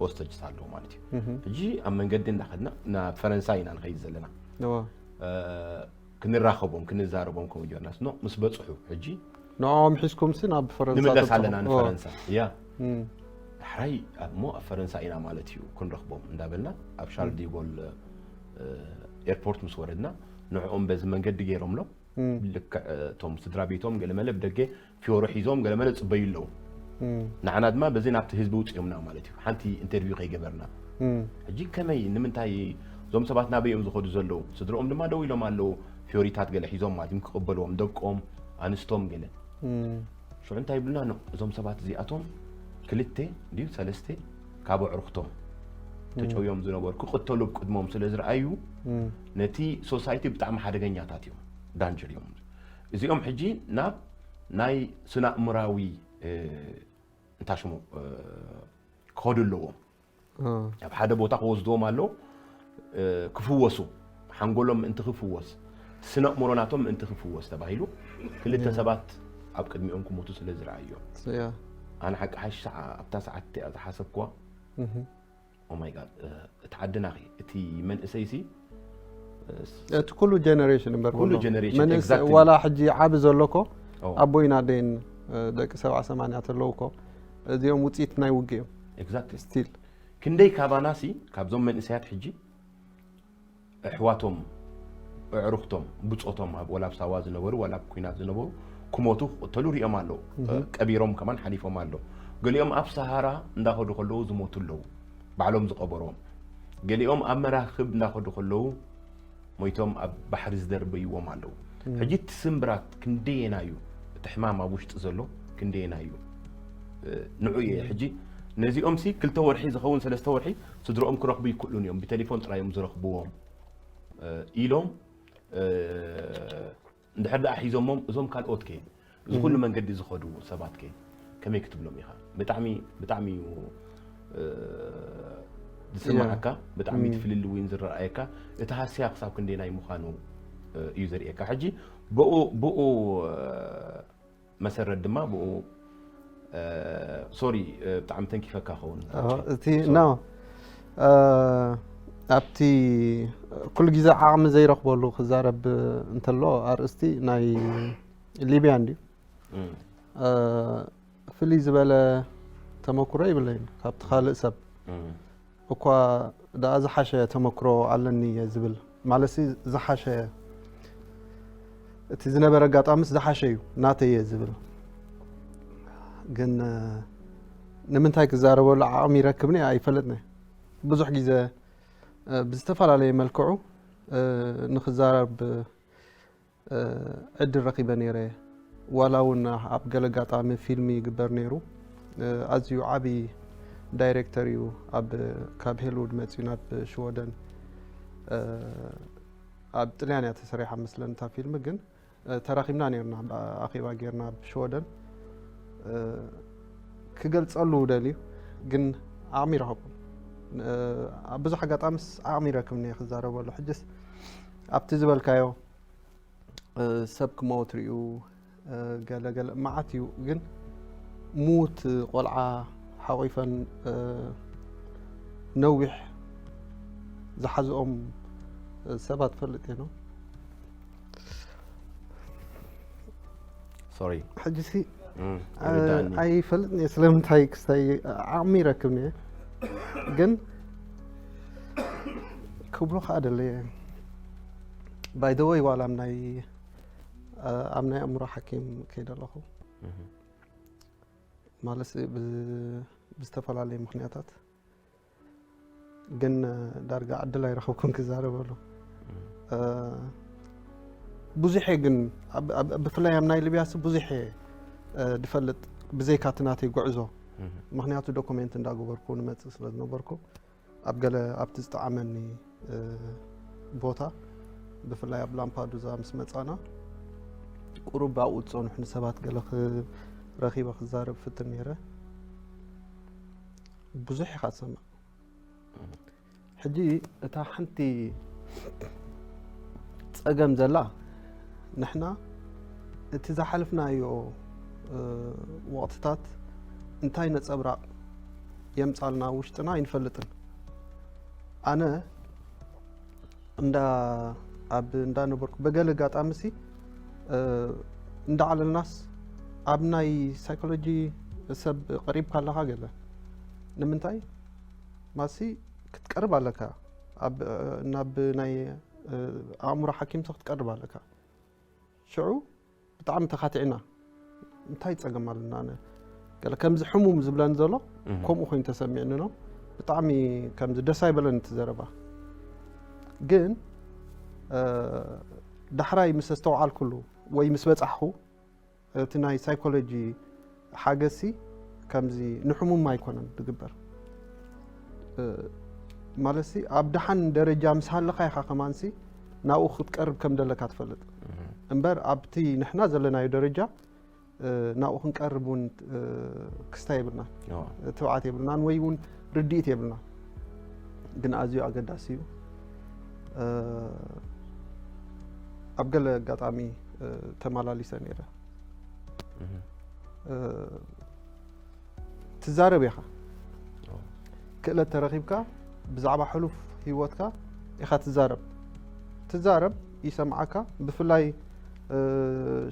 ሆስተጅስ ኣለዉ ማለት እዩ እህ፣ ሕጂ ኣብ መንገዲ እንዳኸድና ናብ ፈረንሳይ ኢና ንኸይድ ዘለና እወ፣ እ፣ ክንራኸቦም ክንዛረቦም ከምኡ ጀርናስ ኖ ምስ በፅሑ ሕጂ ንዕኦም ሒዝኩም ሲ ናብ ፈረንሳ ንምለስ ተብፅሑ? ኣለና እወ፣ ንፈረንሳ ያ እም፣ ዳሕራይ ኣብ ሞ ኣብ ፈረንሳ ኢና ማለት እዩ ክንረኽቦም እንዳበልና ኣብ ሻርል ዲጎል እ፣ ኤርፖርት ምስ ወረድና ንዕኦም በዚ መንገዲ ገይሮምሎም እም፣ ልክዕ እቶም ስድራ ቤቶም ገለመለ ብደገ ፊዮሮ ሒዞም ገለመለ ፅበዩ ኣለዉ እም፣ ንዓና ድማ በዚ ናብቲ ህዝቢ ውፅኦምና ማለት እዩ ሓንቲ ኢንተርቪው ከይገበርና እም፣ ሕጂ ከመይ ንምንታይ እዞም ሰባት ናበይ እዮም ዝኸዱ ዘለዉ ስድረኦም ድማ ደው ኢሎም ኣለዉ ፊዮሪታት ገለ ሒዞም ማለት እዮም ክቕበልዎም ደቆም ኣንስቶም ገለ እም፣ ሽዑ እንታይ ይብሉና ኖ እዞም ሰባት እዚኣቶም ክልተ ድዩ ሰለስተ ካብ ኣዕርክቶም ተጨውዮም ዝነበሩ ክቕተሉ ብቅድሞም ስለ ዝረኣዩ እም፣ ነቲ ሶሳይቲ ብጣዕሚ ሓደገኛታት እዮም ዳንጀር እዮም እዚኦም ሕጂ ናብ ናይ ስነኣእምራዊ እ፣ እንታይ ሽሙ እ፣ ክኸዱ ኣለዎም እ፣ ኣብ ሓደ ቦታ ክወስድዎም ኣሎ እ፣ ክፍወሱ ሓንጎሎም ምእንቲ ክፍወስ ስነ ኣእምሮ ናቶም ምእንቲ ክፍወስ ተባሂሉ ክልተ ያ። ሰባት ኣብ ቅድሚኦም ክሞቱ ስለ ዝረኣዮም ያ፣ ኣነ ሓቂ ሓሽ ሰዓ ኣብታ ሰዓት እቲኣ ዝሓሰብኩዋ እህ፣ ኦማይ ጋድ እቲ ዓድናኺ እቲ መንእሰይሲ እቲ ኩሉ ጀነሬሽን እምበር ኩሉ ወሎ። ጀነሬሽን መንእስ exactly። ዋላ ሕጂ ዓቢ ዘሎ እኮ ኦ፣ ኣቦይን ኣደይን እ፣ ደቂ ሰብዓ ሰማንያ ተለዉ እኮ እዚኦም ውፅኢት ናይ ውግእ እዮም exactly። ስቲል ክንደይ ካባናሲ ካብዞም መንእሰያት ሕጂ ኣሕዋቶም ኣዕሩኽቶም ብፆቶም ኣብ ወላ ኣብ ሳዋ ዝነበሩ ወላ ኣብ ኩናት ዝነበሩ ክሞቱ ክቕተሉ ሪኦም ኣለዉ እህ። ቀቢሮም ከማን ሓሊፎም ኣለዉ ገሊኦም ኣብ ሰሃራ እንዳኸዱ ከለዉ ዝሞቱ ኣለዉ ባዕሎም ዝቐበሮም ገሊኦም ኣብ መራኽብ እንዳኸዱ ከለዉ ሞይቶም ኣብ ባሕሪ ዝደርበይዎም ኣለዉ ሕጂ እቲ ስምብራት ክንደየና እዩ እቲ ሕማም ኣብ ውሽጢ ዘሎ ክንደየና እዩ ንዑ እየ ሕጂ ነዚኦም ሲ ክልተ ወርሒ ዝኸውን ሰለስተ ወርሒ ስድሮኦም ክረኽቡ ይክእሉን እዮም ብቴሌፎን ጥራይ እዮም ዝረኽብዎም ኢሎም እንድሕር ደኣ ሒዞሞም እዞም ካልኦት ከ እዚ ኩሉ መንገዲ ዝኸዱ ሰባት ከ ከመይ ክትብሎም ኢኻ ብጣዕሚ ብጣዕሚ እዩ ዝስምዓካ ብጣዕሚ እቲ ፍልልይ እውን ዝረኣየካ እቲ ሃስያ ክሳብ ክንደይ ናይ ምዃኑ እዩ ዘርእየካ ሕጂ ብኡ ብኡ መሰረት ድማ ብኡ ሶሪ፣ ብጣዕሚ ተንኪፈካ ኸውን። እቲ ና ኣብቲ ኩሉ ግዜ ዓቕሚ ዘይረኽበሉ ክዛረብ እንተሎ ኣርእስቲ ናይ ሊብያ እንድዩ። ፍልይ ዝበለ ተመክሮ ይብለይን ካብቲ ካልእ ሰብ እኳ ደኣ ዝሓሸ ተመክሮ ኣለኒ እየ ዝብል ማለት ዝሓሸ እቲ ዝነበረ ኣጋጣሚስ ዝሓሸ እዩ ናተይ እየ ዝብል። ግን ንምንታይ ክዛረበሉ ዓቕሚ ይረክብኒ ኣይፈልጥን። ብዙሕ ግዜ ብዝተፈላለየ መልክዑ ንክዛረብ ዕድል ረኺበ ነይረ። ዋላ እውን ኣብ ገለ ኣጋጣሚ ፊልም ይግበር ነይሩ። ኣዝዩ ዓብዪ ዳይሬክተር እዩ። ኣብ ካብ ሄልውድ መፅዩ ናብ ሽወደን ኣብ ጥልያን እያ ተሰሪሓ መስለን እታ ፊልም። ግን ተራኺብና ነርና ኣኼባ ጌርና ኣብ ሽወደን። ክገልፀሉ ደልዩ ግን ዓቕሚ ይረኸብኩም። ኣብ ብዙሕ ኣጋጣሚስ ዓቕሚ ይረክብኒ ክዛረበሉ። ሕጅስ ኣብቲ ዝበልካዮ ሰብ ክመውት ርዩ ገለገለ መዓት እዩ። ግን ሙት ቆልዓ ሓቂፈን ነዊሕ ዝሓዝኦም ሰባት ፈልጥ እየ ነው። ሶሪ ሕጂ ሲ ይርዳእኒ። ኣይፈልጥን እየ ስለምንታይ ክስታይ ዓቕሚ ይረክብኒ እየ። ግን ክብሎ ከዓ ደለየ። ባይ ዘ ወይ ዋላ ኣብ ናይ ኣብ ናይ ኣእምሮ ሓኪም ከይደ ኣለኹ ማለት ብ- ብዝተፈላለየ ምክንያታት። ግን ዳርጋ ዕድል ኣይረኸብኩን ክዛረበሉ። ብዙሕ እየ ግን ኣብ- ኣብ- ብፍላይ ኣብ ናይ ሊብያሲ ብዙሕ እየ ዝፈልጥ ብዘይካ እቲ ናተይ ጉዕዞ። ምክንያቱ ዶኩሜንት እንዳገበርኩ ንመፅእ ስለ ዝነበርኩ ኣብ ገለ ኣብቲ ዝጠዓመኒ ቦታ ብፍላይ ኣብ ላምፓዱዛ ምስ መፃና ቁሩብ ኣብኡ ዝፀንሑ ንሰባት ገለ ረኺበ ክዛረብ ፍትን ነይረ። ብዙሕ ኢኻ ትሰምዕ። ሕጂ እታ ሓንቲ ፀገም ዘላ ንሕና እቲ ዝሓለፍናዮ ወቕትታት እንታይ ነፀብራቕ የምፃልና ውሽጥና ኣይንፈልጥን። ኣነ እንዳ ኣብ እንዳነበርኩ በገለ ኣጋጣሚ ሲ እንዳዓለልናስ ኣብ ናይ ሳይኮሎጂ ሰብ ቀሪብካ ኣለኻ ገለ ንምንታይ ማሲ ክትቀርብ ኣለካ ናብ ናይ ኣእምሮ ሓኪምቲ ክትቀርብ ኣለካ። ሽዑ ብጣዕሚ ተኻቲዕና እንታይ ፀገም ኣለና ኣነ ገለ ከምዚ ሕሙም ዝብለን ዘሎ ከምኡ ኮይኑ ተሰሚዕኒ ነው። ብጣዕሚ ከምዚ ደስ ኣይበለን እቲ ዘረባ። ግን ዳሕራይ ምስ ኣስተውዓልኩሉ ወይ ምስ በፃሕኹ እቲ ናይ ሳይኮሎጂ ሓገዝሲ ከምዚ ንሕሙም ኣይኮነን ዝግበር ማለት ኣብ ደሓን ደረጃ ምስ ሃለኻ ኢኻ ከማንሲ ናብኡ ክትቀርብ ከም ደለካ ትፈልጥ እምበር ኣብቲ ንሕና ዘለናዮ ደረጃ ናብኡ ክንቀርብ እውን ክስታ የብልና ትብዓት የብልናን ወይ እውን ርድኢት የብልና። ግን ኣዝዩ ኣገዳሲ እዩ። ኣብ ገለ ኣጋጣሚ ተመላሊሰ ነይረ። ትዛረብ ኢኻ ክእለት ተረኺብካ ብዛዕባ ሕሉፍ ህይወትካ ኢኻ ትዛረብ ትዛረብ ይሰምዓካ። ብፍላይ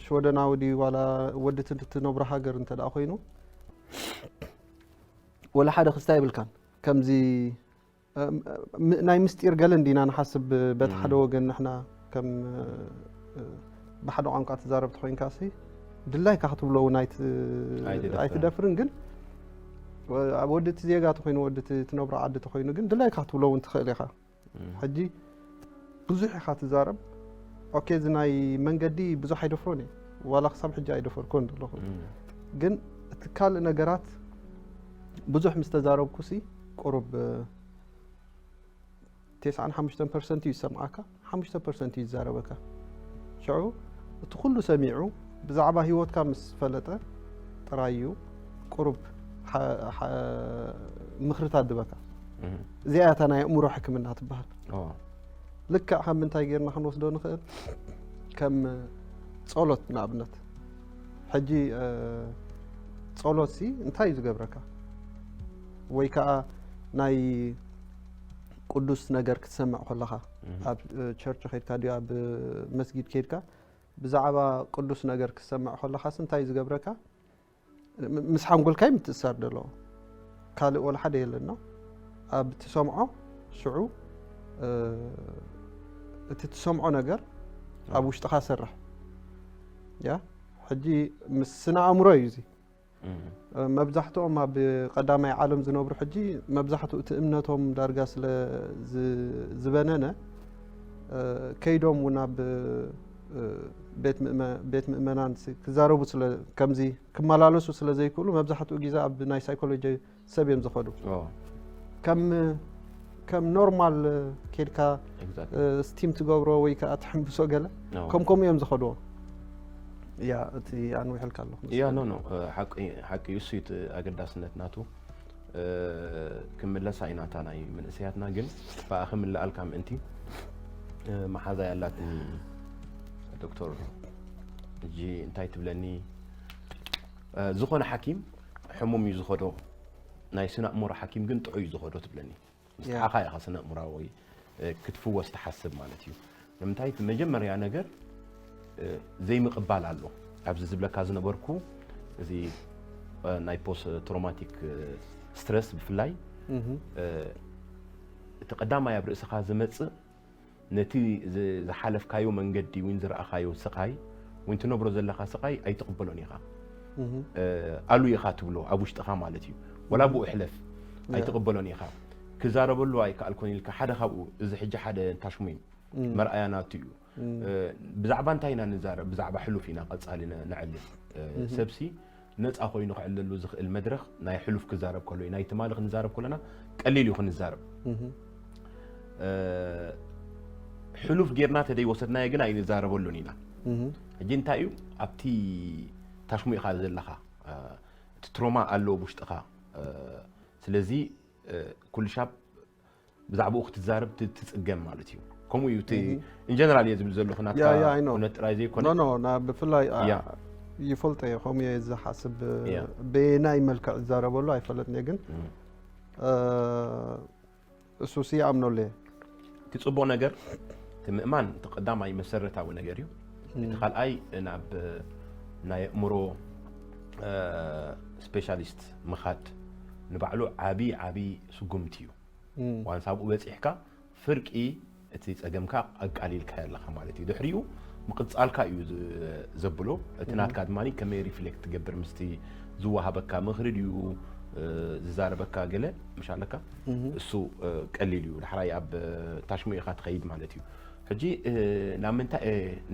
ሽወደናዊ ድዩ ዋላ ወዲ ትነብሮ ሃገር እንተ ደኣ ኮይኑ ወላ ሓደ ክስታ ይብልካን ከምዚ ናይ ምስጢር ገለ እንዲና ንሓስብ። በቲ ሓደ ወገን ንሕና ከም ብሓደ ቋንቋ ትዛረብ ተኮይንካ ሲ ድላይካ ክትብሎ እውን ኣይትደፍርን። ግን ኣብ ወዲ እቲ ዜጋ ተኮይኑ ወዲ ትነብሮ ዓዲ ተኮይኑ ግን ድላይካ ክትብሎ እውን ትኽእል ኢኻ። ሕጂ ብዙሕ ኢኻ ትዛረብ። ኦኬ እዚ ናይ መንገዲ ብዙሕ ኣይደፍሮን እየ ዋላ ክሳብ ሕጂ ኣይደፈርኮን ዘለኹ። ግን እቲ ካልእ ነገራት ብዙሕ ምስ ተዛረብኩ ሲ ቁሩብ ተስዓን ሓሙሽተን ፐርሰንት እዩ ዝሰምዓካ ሓሙሽተ ፐርሰንት እዩ ዝዛረበካ። ሽዑ እቲ ኩሉ ሰሚዑ ብዛዕባ ህይወትካ ምስ ፈለጠ ጥራይ እዩ ቁሩብ ምኽርታት ዝበካ። እዚኣ እታ ናይ ኣእምሮ ሕክምና ትበሃል። ልክዕ ከም ምንታይ ጌርና ክንወስዶ ንኽእል ከም ጸሎት ንኣብነት ሕጂ ጸሎትሲ እንታይ እዩ ዝገብረካ? ወይ ከዓ ናይ ቅዱስ ነገር ክትሰምዕ ከለኻ፣ ኣብ ቸርች ከድካ ድዩ ኣብ መስጊድ ከድካ ብዛዕባ ቅዱስ ነገር ክትሰምዕ ከለኻስ እንታይ እዩ ዝገብረካ? ምስ ሓንጎልካ እዩ ምትእሳር ዘለዎ። ካልእ ወላ ሓደ የለና። ኣብ ትሰምዖ ሽዑ እቲ ትሰምዖ ነገር ኣብ ውሽጥኻ ሰርሕ። ያ ሕጂ ምስ ስነ ኣእምሮ እዩ እዚ። መብዛሕትኦም ኣብ ቀዳማይ ዓለም ዝነብሩ ሕጂ መብዛሕትኡ እቲ እምነቶም ዳርጋ ስለ ዝበነነ ከይዶም እውን ኣብ ቤት ምእመናን ክዛረቡ ከምዚ ክመላለሱ ስለ ዘይክእሉ መብዛሕትኡ ግዜ ኣብ ናይ ሳይኮሎጂ ሰብ እዮም ዝኸዱ። ከም ከም ኖርማል ኬድካ ስቲም ትገብሮ ወይ ከዓ ትሕምብሶ ገለ ከም ከምኡ እዮም ዝኸድዎ። ያ እቲ ኣንዊሕልካ ኣለኹ። ያ ኖ ኖ ሓቂ ሓቂ እሱ እቲ ኣገዳስነት ናቱ። ክምለሳ ኢና እታ ናይ መንእሰያትና ግን ብኣ ክምልኣልካ ምእንቲ መሓዛ ያላትኒ ዶክተር እጂ እንታይ ትብለኒ ዝኾነ ሓኪም ሕሙም እዩ ዝኸዶ ናይ ስነ ኣእምሮ ሓኪም ግን ጥዑይ እዩ ዝኸዶ ትብለኒ ምስ ሓኻ ኢኻ ስነ ኣእምራዊ ክትፍወስ ትሓስብ ማለት እዩ ንምንታይ እቲ መጀመርያ ነገር ዘይምቕባል ኣሎ ኣብዚ ዝብለካ ዝነበርኩ እዚ ናይ ፖስት ትሮማቲክ ስትረስ ብፍላይ እቲ ቀዳማይ ኣብ ርእስኻ ዝመፅእ ነቲ ዝሓለፍካዮ መንገዲ ወይ ዝረኣኻዮ ስቓይ ወይ ትነብሮ ዘለኻ ስቓይ ኣይትቕበሎን ኢኻ ኣሉ ኢኻ ትብሎ ኣብ ውሽጥኻ ማለት እዩ ወላ ብኡ ሕለፍ ኣይትቕበሎን ኢኻ ክዛረበሉ ኣይከኣልኩን ኢልካ ሓደ ካብኡ እዚ ሕጂ ሓደ ታሽሙ እዩ መርኣያ ናቱ እዩ ብዛዕባ እንታይ ኢና ንዛረብ ብዛዕባ ሕሉፍ ኢና ቀጻሊ ነዕልል ሰብሲ ነፃ ኮይኑ ክዕለሉ ዝኽእል መድረኽ ናይ ሕሉፍ ክዛረብ ከሎ እዩ ናይ ትማሊ ክንዛረብ ከለና ቀሊል እዩ ክንዛረብ ሕሉፍ ጌርና ተደይወሰድናዮ ግን ኣይንዛረበሉን ኢና ሕጂ እንታይ እዩ ኣብቲ ታሽሙ ኢኻ ዘለኻ እቲ ትሮማ ኣሎ ውሽጥኻ ስለዚ ኩሉ ሻብ ብዛዕባኡ ክትዛረብ ትፅገም ማለት እዩ ከምኡ እዩ እቲ ኢንጀነራል እየ ዝብል ዘለኹ ናትካ ኩነት ጥራይ ዘይኮነ ኖ ኖ ብፍላይ ይፈልጦ እየ ከምኡ እየ ዝሓስብ በየናይ መልክዕ ዝዛረበሉ ኣይፈለጥን እየ ግን እሱ ሲ ይኣምነሉ እየ እቲ ፅቡቕ ነገር እቲ ምእማን እቲ ቀዳማይ መሰረታዊ ነገር እዩ እቲ ካልኣይ ናብ ናይ ኣእምሮ ስፔሻሊስት ምኻድ ንባዕሉ ዓብዪ ዓብዪ ስጉምቲ እዩ ዋንስ ኣብኡ በፂሕካ ፍርቂ እቲ ፀገምካ ኣቃሊልካ ኣለካ ማለት እዩ ድሕሪኡ ምቅፃልካ እዩ ዘብሎ እቲ ናትካ ድማ ከመይ ሪፍሌክት ትገብር ምስቲ ዝወሃበካ ምክሪ ድዩ ዝዛረበካ ገለ ምሽ ኣለካ እሱ ቀሊል እዩ ዳሕራይ ኣብ ታሽሙ ኢካ ትኸይድ ማለት እዩ ሕጂ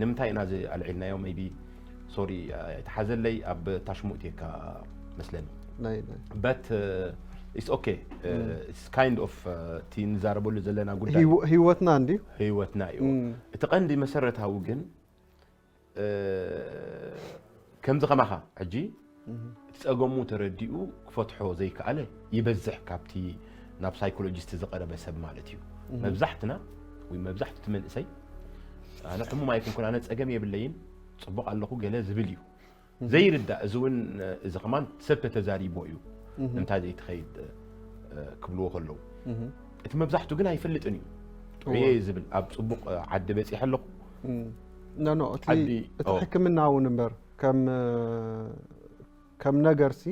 ንምንታይ ኢና ኣልዒልናዮ ቢ ሶሪ ተሓዘለይ ኣብ ታሽሙ እትካ መስለኒ but it's okay it's kind of እቲ ንዛረበሉ ዘለና ጉዳይ ህይወትና እንዲ ህይወትና እዩ እቲ ቀንዲ መሰረታዊ ግን ከምዚ ከማኻ ሕጂ እቲ ጸገሙ ተረዲኡ ክፈትሖ ዘይከኣለ ይበዝሕ ካብቲ ናብ ሳይኮሎጂስት ዝቐረበ ሰብ ማለት እዩ መብዛሕትና ወይ መብዛሕቱ እቲ መንእሰይ ኣነ ሕሙም ኣይኮንኩን ኣነ ጸገም የብለይን ጽቡቕ ኣለኹ ገለ ዝብል እዩ ዘይርዳእ እዚ እውን እዚ ከማን ሰብ ተተዛሪቦ እዩ እንታይ ዘይትኸይድ ክብልዎ ከለዉ እቲ መብዛሕቱ ግን ኣይፈልጥን እዩ ጥዑየ ዝብል ኣብ ፅቡቅ ዓዲ በፂሐ ኣለኹ ኖ እቲ ሕክምና እውን እምበር ከም ከም ነገርሲ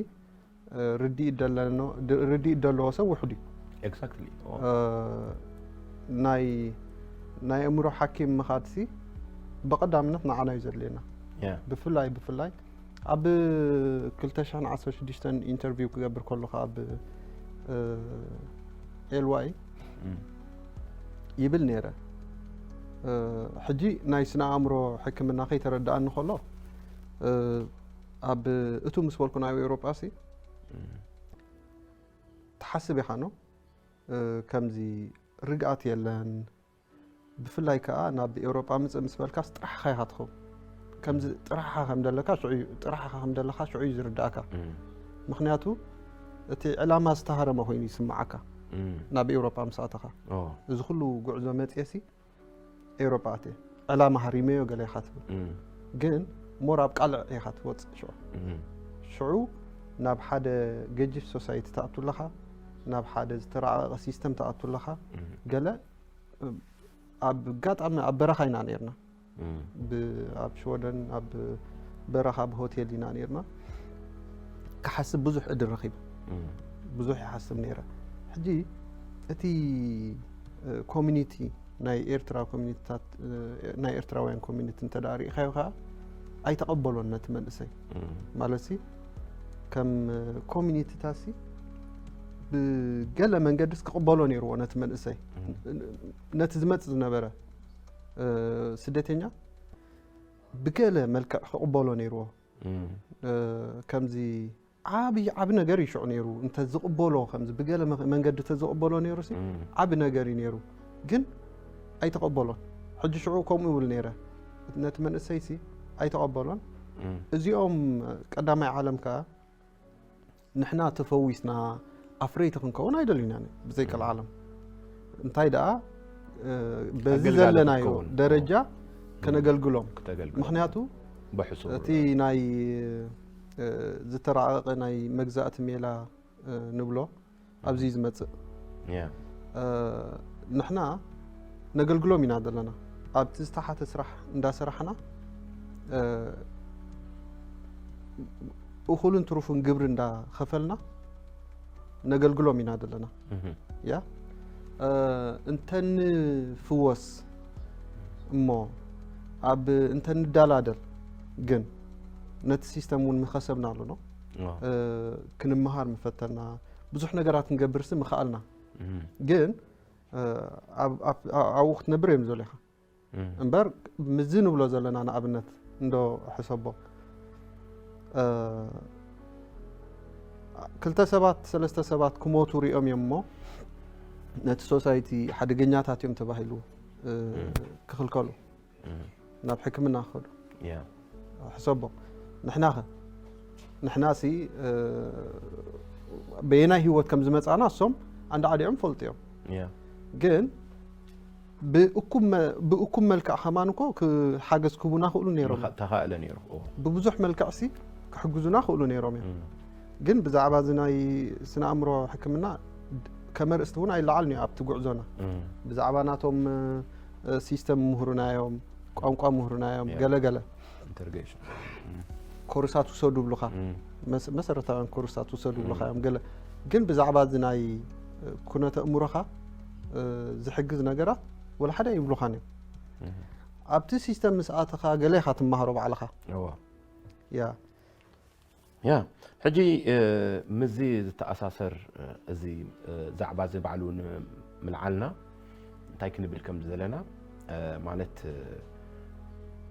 ርድኢት ደለዎ ሰብ ውሕዱ እዩ exactly ናይ ናይ እምሮ ሓኪም ምኻድሲ ብቐዳምነት ንዓና እዩ ዘድልየና ብፍላይ ብፍላይ ኣብ ክልተ ሽሕን ዓሰርተ ሽዱሽተን ኢንተርቪው ክገብር ከለኹ ኣብ ኤልዋይ ይብል ነይረ ሕጂ ናይ ስነ ኣእምሮ ሕክምና ከይተረድኣኒ ከሎ ኣብ እቱ ምስ በልኩ ናብ ኤውሮጳ ሲ ትሓስብ ኢኻ ኖ ከምዚ ርግኣት የለን ብፍላይ ከዓ ናብ ኤውሮጳ ምፅእ ምስ በልካስ ጥራሕኻ ኢኻ ትኸውን ከምዚ ጥራሕኻ ከም ዘለካ ጥራሕኻ ከም ዘለካ ሽዑ እዩ ዝርዳእካ ምክንያቱ እቲ ዕላማ ዝተሃረመ ኮይኑ ይስምዓካ ናብ ኤውሮጳ ምስ ኣተኻ እዚ ኩሉ ጉዕዞ መፅየሲ ኤውሮጳ ኣትየ ዕላማ ሃሪመዮ ገለ ኢኻ ትብል ግን ሞር ኣብ ቃልዕ ኢኻ ትወፅእ ሽዑ ሽዑ ናብ ሓደ ገጅፍ ሶሳይቲ ትኣቱ ኣለኻ፣ ናብ ሓደ ዝተራቐቐ ሲስተም ትኣቱ ኣለኻ። ገለ ኣብ ኣጋጣሚ ኣብ በረኻ ኢና ነርና። ኣብ ሽወደን ኣብ በረኻ ብሆቴል ኢና ነርና። ክሓስብ ብዙሕ ዕድል ረኺበ። ብዙሕ ይሓስብ ነይረ። ሕጂ እቲ ኮሚኒቲ ናይ ኤርትራ ኮሚኒቲታት ናይ ኤርትራውያን ኮሚኒቲ እንተ ደኣ ርኢኻዮ ከዓ ኣይተቐበሎን ነቲ መንእሰይ። ማለት ሲ ከም ኮሚኒቲታት ሲ ብገለ መንገድስ ክቕበሎ ነይርዎ ነቲ መንእሰይ፣ ነቲ ዝመጽእ ዝነበረ ስደተኛ ብገለ መልክዕ ክቕበሎ ነይርዎ። ከምዚ ዓብዪ ዓቢ ነገር እዩ ሽዑ ነይሩ። እንተ ዝቕበሎ ከምዚ ብገለ መ- መንገዲ እንተ ዝቕበሎ ነይሩ ሲ ዓቢ ነገር እዩ ነይሩ። ግን ኣይተቐበሎን። ሕጂ ሽዑ ከምኡ ይብል ነይረ። ነቲ መንእሰይ ሲ ኣይተቐበሎን። እዚኦም ቀዳማይ ዓለም ከኣ ንሕና ተፈዊስና ኣፍረይቲ ክንከውን ኣይደልዩና ብዘይ ቀልዓለም። እንታይ ደኣ በዚ ዘለናዮ ደረጃ ከነገልግሎም። ምክንያቱ እቲ ናይ ዝተራቐቐ ናይ መግዛእቲ ሜላ ንብሎ ኣብዚ ዝመጽእ ንሕና ነገልግሎም ኢና ዘለና። ኣብቲ ዝተሓተ ስራሕ እንዳሰራሕና እኹልን ትሩፍን ግብሪ እንዳኸፈልና ነገልግሎም ኢና ዘለና። ያ እንተንፍወስ እሞ ኣብ እንተንዳላደል ግን ነቲ ሲስተም እውን ምኸሰብና ኣሎ ነው ክንመሃር ምፈተና ብዙሕ ነገራት ክንገብርሲ ምኸኣልና ግን ኣብኡ ክትነብር እዮም ዘሎኻ እምበር ምዚ ንብሎ ዘለና ንኣብነት እንዶ ሕሰቦ ክልተ ሰባት ሰለስተ ሰባት ክሞቱ ሪኦም እዮም እሞ ነቲ ሶሳይቲ ሓደገኛታት እዮም ተባሂሉ ክኽልከሉ ናብ ሕክምና ክኸዱ ሕሰቦ ንሕናኸ ንሕናሲ በየናይ ህይወት ከም ዝመፃና እሶም ኣንዳ ዓዲዖም ፈልጡ እዮም ግን ብእኩም መልክዕ ከማን እኮ ሓገዝ ክህቡና ክእሉ ነይሮም ተኻእለ ነይሩ ብብዙሕ መልክዕ ሲ ክሕግዙና ክእሉ ነይሮም እዮም ግን ብዛዕባ እዚ ናይ ስነ ኣእምሮ ሕክምና ከመርእስቲ እውን ኣይለዓልን እዩ ኣብቲ ጉዕዞና ብዛዕባ ናቶም ሲስተም ምሁርና እዮም ቋንቋ ምሁርና እዮም ገለ ገለ ኮርሳት ውሰዱ ብሉኻ መሰረታውያን ኮርሳት ውሰዱ ብሉኻ እዮም ገለ ግን ብዛዕባ እዚ ናይ ኩነተ እምሮኻ ዝሕግዝ ነገራት ወላ ሓደ ይብሉኻን እዮም ኣብቲ ሲስተም ምስ ኣተኻ ገለ ኢኻ ትመሃሮ ባዕልኻ ያ ያ ሕጂ ምዚ ዝተኣሳሰር እዚ ዛዕባ እዚ ባዕሉ ንምልዓልና እንታይ ክንብል ከም ዘለና ማለት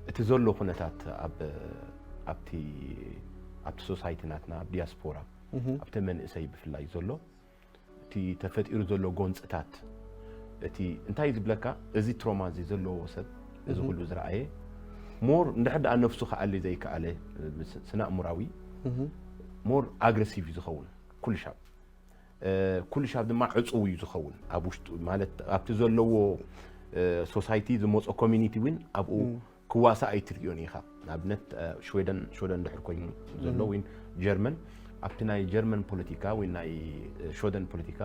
እቲ ዘሎ ኩነታት ኣብቲ ኣብቲ ሶሳይቲ ናትና ኣብ ዲያስፖራ ኣብቲ መንእሰይ ብፍላይ ዘሎ እቲ ተፈጢሩ ዘሎ ጎንፅታት እቲ እንታይ ዝብለካ እዚ ትሮማ እዚ ዘለዎ ሰብ እዚ ኩሉ ዝረኣየ ሞር እንድሕር ደኣ ነፍሱ ክኣሊ ዘይከኣለ ስነ ኣእምራዊ ሞር ኣግረሲቭ እዩ ዝኸውን ኩሉ ሻብ ኩሉ ሻብ ድማ ዕፁው እዩ ዝኸውን ኣብ ውሽጡ ማለት ኣብቲ ዘለዎ ሶሳይቲ ዝመፆ ኮሚኒቲ እውን ኣብኡ ክዋሳእ ኣይትርእዮን ኢኻ ንኣብነት ሽወደን ሽወደን ድሕር ኮይኑ ዘሎ ወይ ጀርመን ኣብቲ ናይ ጀርመን ፖለቲካ ወይ ናይ ሽወደን ፖለቲካ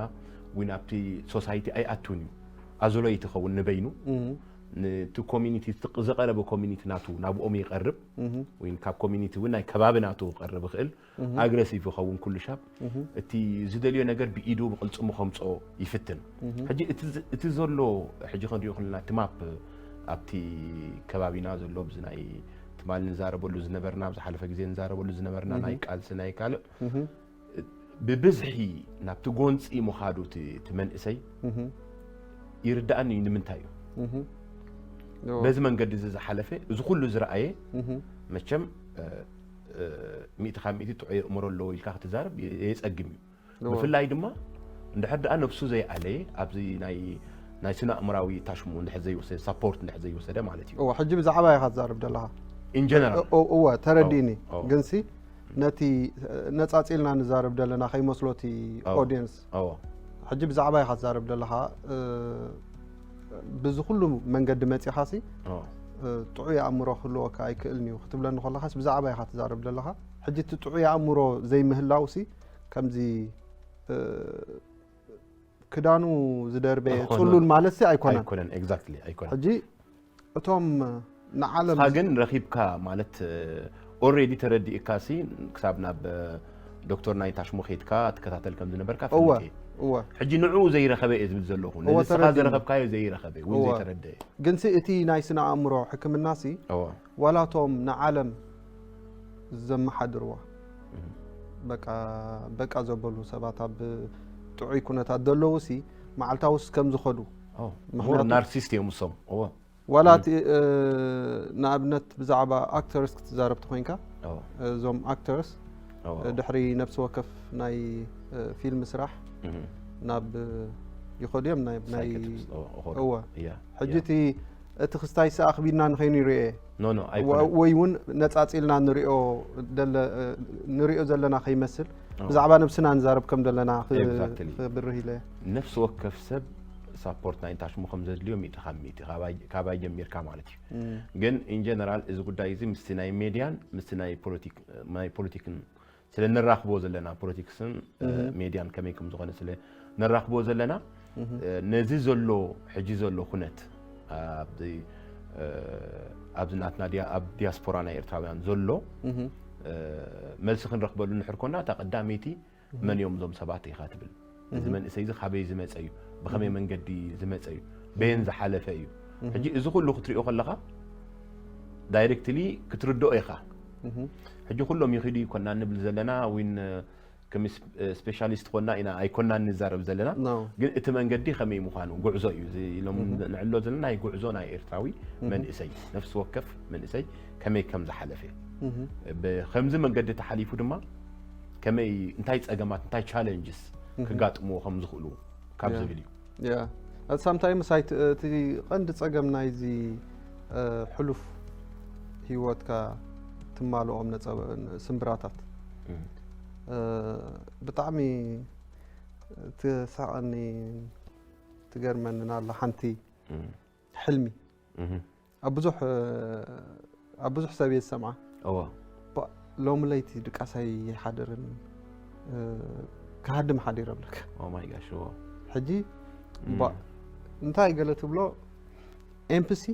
ወይ ኣብቲ ሶሳይቲ ኣይኣቱን እዩ ኣዞሎ ይትኸውን ንበይኑ ነቲ ኮሚኒቲ ዝቐረበ ኮሚኒቲ ናቱ ናብኦም ይቐርብ ወይ ካብ ኮሚኒቲ እውን ናይ ከባቢ ናቱ ክቐርብ ይኽእል ኣግረሲቭ ይኸውን ኩሉ ሻብ እቲ ዝደልዮ ነገር ብኢዱ ብቕልፅሙ ከምፅኦ ይፍትን ሕጂ እቲ ዘሎ ሕጂ ክንሪኦ ክልና እቲ ማፕ ኣብቲ ከባቢና ዘሎ ብዚ ናይ ትማሊ ንዛረበሉ ዝነበርና ብዝሓለፈ ግዜ ንዛረበሉ ዝነበርና ናይ ቃልሲ ናይ ካልእ ብብዝሒ ናብቲ ጎንፂ ምኻዱ እቲ መንእሰይ ይርዳእኒ እዩ ንምንታይ እዩ በዚ መንገዲ እዚ ዝሓለፈ እዚ ኩሉ ዝረኣየ መቸም ሚእቲ ካብ ሚእቲ ጥዑይ ኣእምሮ ኣለዎ ኢልካ ክትዛረብ የፀግም እዩ ብፍላይ ድማ እንድሕር ደኣ ነብሱ ዘይኣለየ ኣብዚ ናይ ናይ ስነ ኣእምራዊ ታሽሙ እንድሕር ዘይወሰደ ሳፖርት እንድሕር ዘይወሰደ ማለት እዩ እዋ ሕጂ ብዛዕባ ኢኻ ትዛርብ ዘለኻ ኢንጀነራል እወ ተረዲእኒ ግንሲ ነቲ ነፃፂልና ንዛረብ ዘለና ከይመስሎ እቲ ኦዲየንስ ሕጂ ብዛዕባ ኢኻ ትዛረብ ዘለኻ ብዚ ኩሉ መንገዲ መፂኻሲ ጥዑይ ኣእምሮ ክህልወካ ኣይክእልን እዩ ክትብለኒ ከለኻስ ብዛዕባ ኢኻ ትዛረብ ዘለኻ ሕጂ እቲ ጥዑይ ኣእምሮ ዘይምህላውሲ ከምዚ እ፣ ክዳኑ ዝደርበየ ዝኾነ ጽሉል ማለት ሲ ኣይኮነን። ኣይኮነን exactly ኣይኮነን ሕጂ እቶም ንዓለም ንስኻ ግን ረኺብካ ማለት already ተረዲእካ ሲ ክሳብ ናብ ዶክተር ናይታሽሞ ኬድካ ትከታተል ከም ዝነበርካ እወ ፈልጥ እየ እወ ሕጂ ንዕኡ ዘይረኸበ እየ ዝብል ዘለኹ እወ ነዚ ስኻ ተረዲእኒ። ዘረኸብካዮ ዘይረኸበ ወይ እወ። ዘይተረደየ ግን ሲ እቲ ናይ ስነ ኣእምሮ ሕክምና ሲ እወ ዋላቶም ንዓለም ዘመሓድርዋ በቃ በቃ ዘበሉ ሰባት ኣብ ጥዑይ ኩነታት ዘለዉ ሲ መዓልታውስ ከም ዝኸዱ ኦ፣ ምኽንያቱ- more narcissist እዮም እሶም እወ ዋላ እቲ እ፣ ንኣብነት ብዛዕባ ኣክተርስ ክትዛረብ ተኮይንካ እወ እዞም ኣክተርስ እወ ድሕሪ ነፍሲ ወከፍ ናይ እ፣ ፊልም ስራሕ እህ፣ ናብ እ፣ ይኸዱ እዮም ናይ ናይ psychiatrist እወ እኸዱ እወ እያ ሕጂ እያ። እቲ እቲ ክስታይ ሲ ኣኽቢድና ንኸይንሪኦ እየ no no ወ- ኣይኮነን ወይ እውን ነፃፂልና ንሪኦ ደለ- ንሪኦ ዘለና ከይመስል እወ። ብዛዕባ ነብስና ንዛረብ ከም ዘለና ክ- Exactly። ክብርህ ኢለ ነፍሲ ወከፍ ሰብ ሳፖርት ናይ ታሽሙ ከም ዘድልዮ ሚእቲ ካብ ሚእቲ ካባይ- ካባይ ጀሚርካ ማለት እዩ እም፣ ግን in general እዚ ጉዳይ እዚ ምስቲ ናይ ሜድያን ምስቲ ናይ ፖለቲክ ናይ ፖለቲክን ስለ ነራኽቦ ዘለና ፖለቲክስን እ፣ እህ። ሜድያን ከመይ ከም ዝኾነ ስለ ነራኽቦ ዘለና እህ፣ እ፣ ነዚ ዘሎ ሕጂ ዘሎ ኩነት ኣብዚ እ፣ ኣብዚ ናትና ዲያ- ኣብ ዲያስፖራ ናይ ኤርትራውያን ዘሎ እህ፣ እ፣ መልሲ ክንረኽበሉ ንድሕር ኮና እታ ቀዳመይቲ መን እዮም እዞም ሰባት ኢኻ ትብል እዚ እህ። መንእሰይ እዚ ካበይ ዝመፀ እዩ ብኸመይ መንገዲ ዝመፀ እዩ በየን ዝሓለፈ እዩ እህ። ሕጂ እዚ ኩሉ ክትሪኦ ከለኻ ዳይሬክትሊ ክትርድኦ ኢኻ እህ፣ ሕጂ ኩሎም ይኽዱ ይኮና ንብል ዘለና ዊን ከም ስፔሻሊስት ኮና ኢና ኣይኮናን ንዛረብ ዘለና no ግን እቲ መንገዲ ከመይ ምዃኑ ጉዕዞ እዩ እዚ ኢሎም እህ። ንዕሎ ዘለና ናይ ጉዕዞ ናይ ኤርትራዊ እህ። መንእሰይ ነፍሲ ወከፍ መንእሰይ ከመይ ከም ዝሓለፈ እህ፣ ብከምዚ መንገዲ ተሓሊፉ ድማ ከመይ እንታይ ፀገማት እንታይ ቻለንጅስ እህ። ክጋጥምዎ ከም ዝኽእሉ ካብ ያ። ዝብል እዩ ያ ሳምታይምስ ኣይ እቲ ቀንዲ ፀገም ናይዚ እ፣ ሕሉፍ ህይወትካ ትማልኦም ነፀ- ስምብራታት እም፣ እ፣ ብጣዕሚ ትሳቐኒ ትገርመንን ኣላ ሓንቲ እም፣ ሕልሚ እም። ኣብ ብዙሕ እ፣ ኣብ ብዙሕ ሰብ እየ ዝሰምዓ እወ ባ- ሎሚ ለይቲ ድቃሳይ ይሓደርን እ፣ ክሃድም ሓዲረ ብለካ ኦ ማይ ጋሽ እወ ሕጂ እም፣ ባ- እንታይ ገለ ትብሎ ኤምፕሲ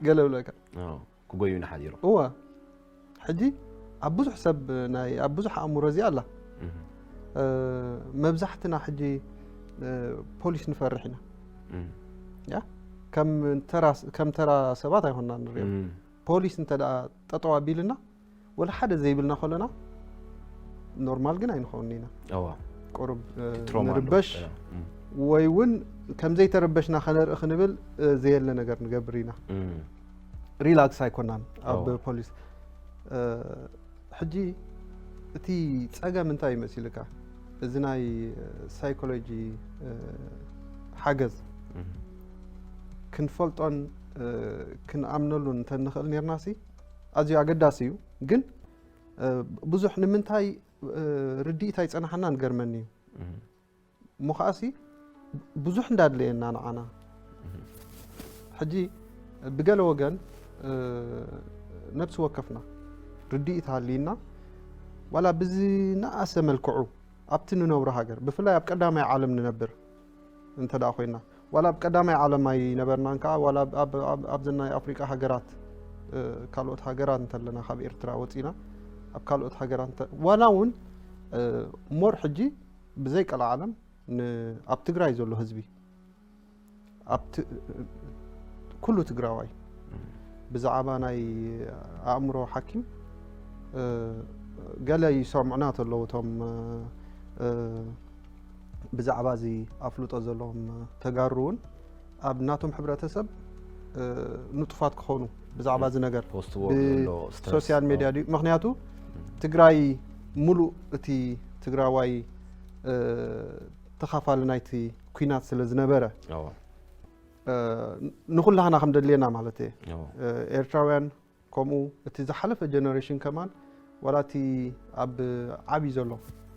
ገለ ብለካ እወ፣ ክጎዩና ሓዲሮም እወ ሕጂ ኣብ ብዙሕ ሰብ ናይ ኣብ ብዙሕ ኣእምሮ እዚኣ ኣላ እም፣ እ፣ መብዛሕትና ሕጂ እ፣ ፖሊስ ንፈርሕ ኢና እም፣ ያ ከም ተራ ከም ተራ ሰባት ኣይኮና ንሪኦ እም፣ ፖሊስ እንተ ደኣ ጠጠው ኣቢልና ወላ ሓደ ዘይብልና ከለና ኖርማል ግን ኣይንኸውን ኢና እወ ቁሩብ እ፣ ትሮማ ኣሎ። ንርበሽ እም፣ ወይ እውን ከም ዘይተረበሽና ከነርኢ ክንብል እ፣ ዘየለ ነገር ንገብር ኢና እም፣ ሪላክስ ኣይኮናን ኣብ እወ። ፖሊስ እ፣ ሕጂ እቲ ፀገም እንታይ እዩ መሲልካ እዚ ናይ ሳይኮሎጂ እ፣ ሓገዝ እም፣ ክንፈልጦን እ፣ ክንኣምነሉን እንተንኽእል ነርና ሲ ኣዝዩ ኣገዳሲ እዩ ግን እ፣ ብዙሕ ንምንታይ እ፣ ርድኢት ኣይፀናሓና ንገርመኒ እዩ እም፣ እሞ ከዓሲ ብዙሕ እንዳድለየና ንዓና ሕጂ ብገለ ወገን እ፣ ነብሲ ወከፍና ርድኢት ሃልይና ዋላ ብዝነኣሰ መልክዑ ኣብቲ ንነብሮ ሃገር ብፍላይ ኣብ ቀዳማይ ዓለም ንነብር እንተ ደኣ ኮይና ዋላ ኣብ ቀዳማይ ዓለም ኣይነበርናን ከዓ ዋላ ኣብ- ኣብ- ኣብ- ኣብዚ ናይ ኣፍሪቃ ሃገራት እ፣ ካልኦት ሃገራት እንተለና ካብ ኤርትራ ወፂና ኣብ ካልኦት ሃገራት እንተ- ዋላ እውን እ፣ ሞር ሕጂ ብዘይ ቀልዓለም ን- ኣብ ትግራይ ዘሎ ህዝቢ ኣብ ት- ኩሉ ትግራዋይ ብዛዕባ ናይ ኣእምሮ ሓኪም እ፣ ገለ ይሰምዑና ተለዉ እቶም እ፣ እ፣ ብዛዕባ እዚ ኣፍልጦ ዘለዎም ተጋሩ እውን ኣብ ናቶም ሕብረተሰብ እ፣ ንጡፋት ክኾኑ ብዛዕባ እዚ ነገር ፖስት ወርክ ዘሎ ስትረስ ሶሲያል ሜድያ ድዩ ምክንያቱ ትግራይ ሙሉእ እቲ ትግራዋይ እ፣ ተኻፋሊ ናይቲ ኩናት ስለ ዝነበረ እወ እ፣ ንኩላህና ከም ደድልየና ማለት እየ እወ እ፣ ኤርትራውያን ከምኡ እቲ ዝሓለፈ ጀነሬሽን ከማን ዋላ እቲ ኣብ ዓብዪ ዘሎ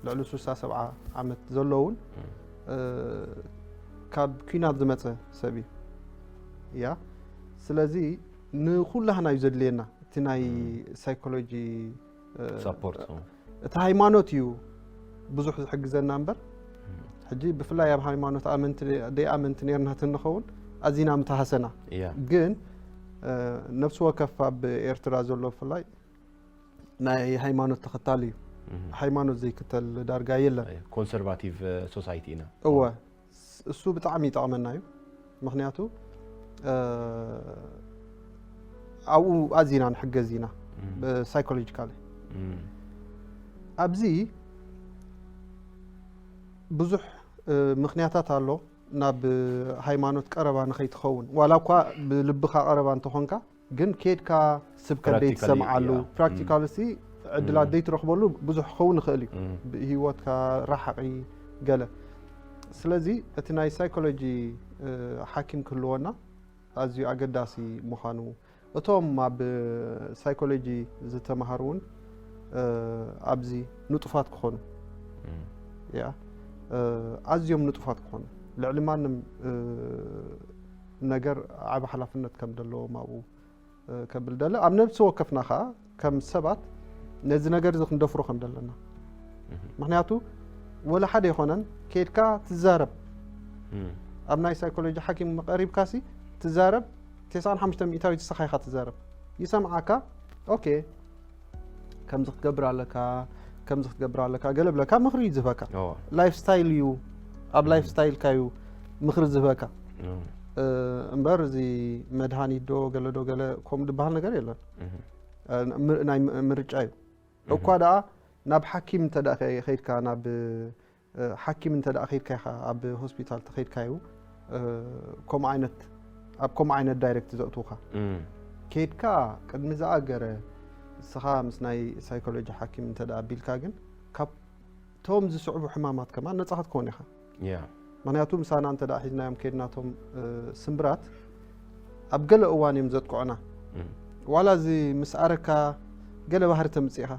ልዕሊ ስሳ ሰብዓ ዓመት ዘሎ እውን እ፣ ካብ ኲናት ዝመፀ ሰብ እዩ እያ ስለዚ ንኩላህና እዩ ዘድልየና እቲ ናይ ሳይኮሎጂ ሳፖርት እቲ ሃይማኖት እዩ ብዙሕ ዝሕግዘና እምበር ሕጂ ብፍላይ ኣብ ሃይማኖት ኣመንቲ ደይ ኣመንቲ ነርና ትንኸውን ኣዚና ምተሃሰና ያ ግን ነፍሲ ወከፍ ኣብ ኤርትራ ዘሎ ብፍላይ ናይ ሃይማኖት ተኸታሊ እዩ። ሃይማኖት ዘይክተል ዳርጋ የለን። ኮንሰርቫቲቭ ሶሳይቲ ኢና። እወ እሱ ብጣዕሚ ይጠቕመና እዩ። ምክንያቱ ኣብኡ ኣዚና ንሕገዝ ኢና ሳይኮሎጂካሊ። ኣብዚ ብዙሕ ምክንያታት ኣሎ ናብ ሃይማኖት ቀረባ ንኸይትኸውን ዋላ እኳ ብልብኻ ቀረባ እንተኾንካ ግን ኬድካ ስብከት ደይትሰምዓሉ ፕራክቲካል ሲ ዕድላት ደይትረኽበሉ ብዙሕ ክኸውን ይኽእል እዩ። ብህይወትካ ራሓቂ ገለ። ስለዚ እቲ ናይ ሳይኮሎጂ ሓኪም ክህልወና ኣዝዩ ኣገዳሲ ምዃኑ እቶም ኣብ ሳይኮሎጂ ዝተምሃሩ እውን ኣብዚ ንጡፋት ክኾኑ ያ ኣዝዮም ንጡፋት ክኾኑ ልዕሊ ማንም ነገር ዓቢ ሓላፍነት ከም ዘለዎም ኣብኡ ከብል ደለ ኣብ ነብሲ ወከፍና ከዓ ከም ሰባት ነዚ ነገር እዚ ክንደፍሮ ከም ዘለና ምክንያቱ ወላ ሓደ ይኮነን ከይድካ ትዛረብ ኣብ ናይ ሳይኮሎጂ ሓኪም ቀሪብካ ሲ ትዛረብ ተስዓን ሓሙሽተ ሚእታዊት ንስኻ ኢኻ ትዛረብ ይሰምዓካ ኦኬ ከምዚ ክትገብር ኣለካ ከምዚ ክትገብር ኣለካ ገለ ብለካ ምክሪ እዩ ዝህበካ ላይፍ ስታይል እዩ ኣብ ላይፍ ስታይልካ እዩ ምክሪ ዝህበካ እምበር እዚ መድሃኒት ዶ ገለ ዶ ገለ ከምኡ ዝበሃል ነገር የለን ናይ ምርጫ እዩ እኳ ደኣ ናብ ሓኪም እንተ ከይድካ ናብ ሓኪም እንተ ከይድካ ኢኻ ኣብ ሆስፒታል ተኸይድካዩ ከምኡ ዓይነት ኣብ ከምኡ ዓይነት ዳይሬክት ዘእትውካ ከይድካ ቅድሚ ዝኣገረ ንስኻ ምስ ናይ ሳይኮሎጂ ሓኪም እንተ ኣቢልካ ግን ካብ ቶም ዝስዕቡ ሕማማት ከማን ነፃ ክትከውን ኢኻ ምክንያቱ ምሳና እንተ ሒዝናዮም ከይድናቶም ስምብራት ኣብ ገለ እዋን እዮም ዘጥቅዑና ዋላ እዚ ምስ ኣረካ ገለ ባህሪ ተምፅኢኻ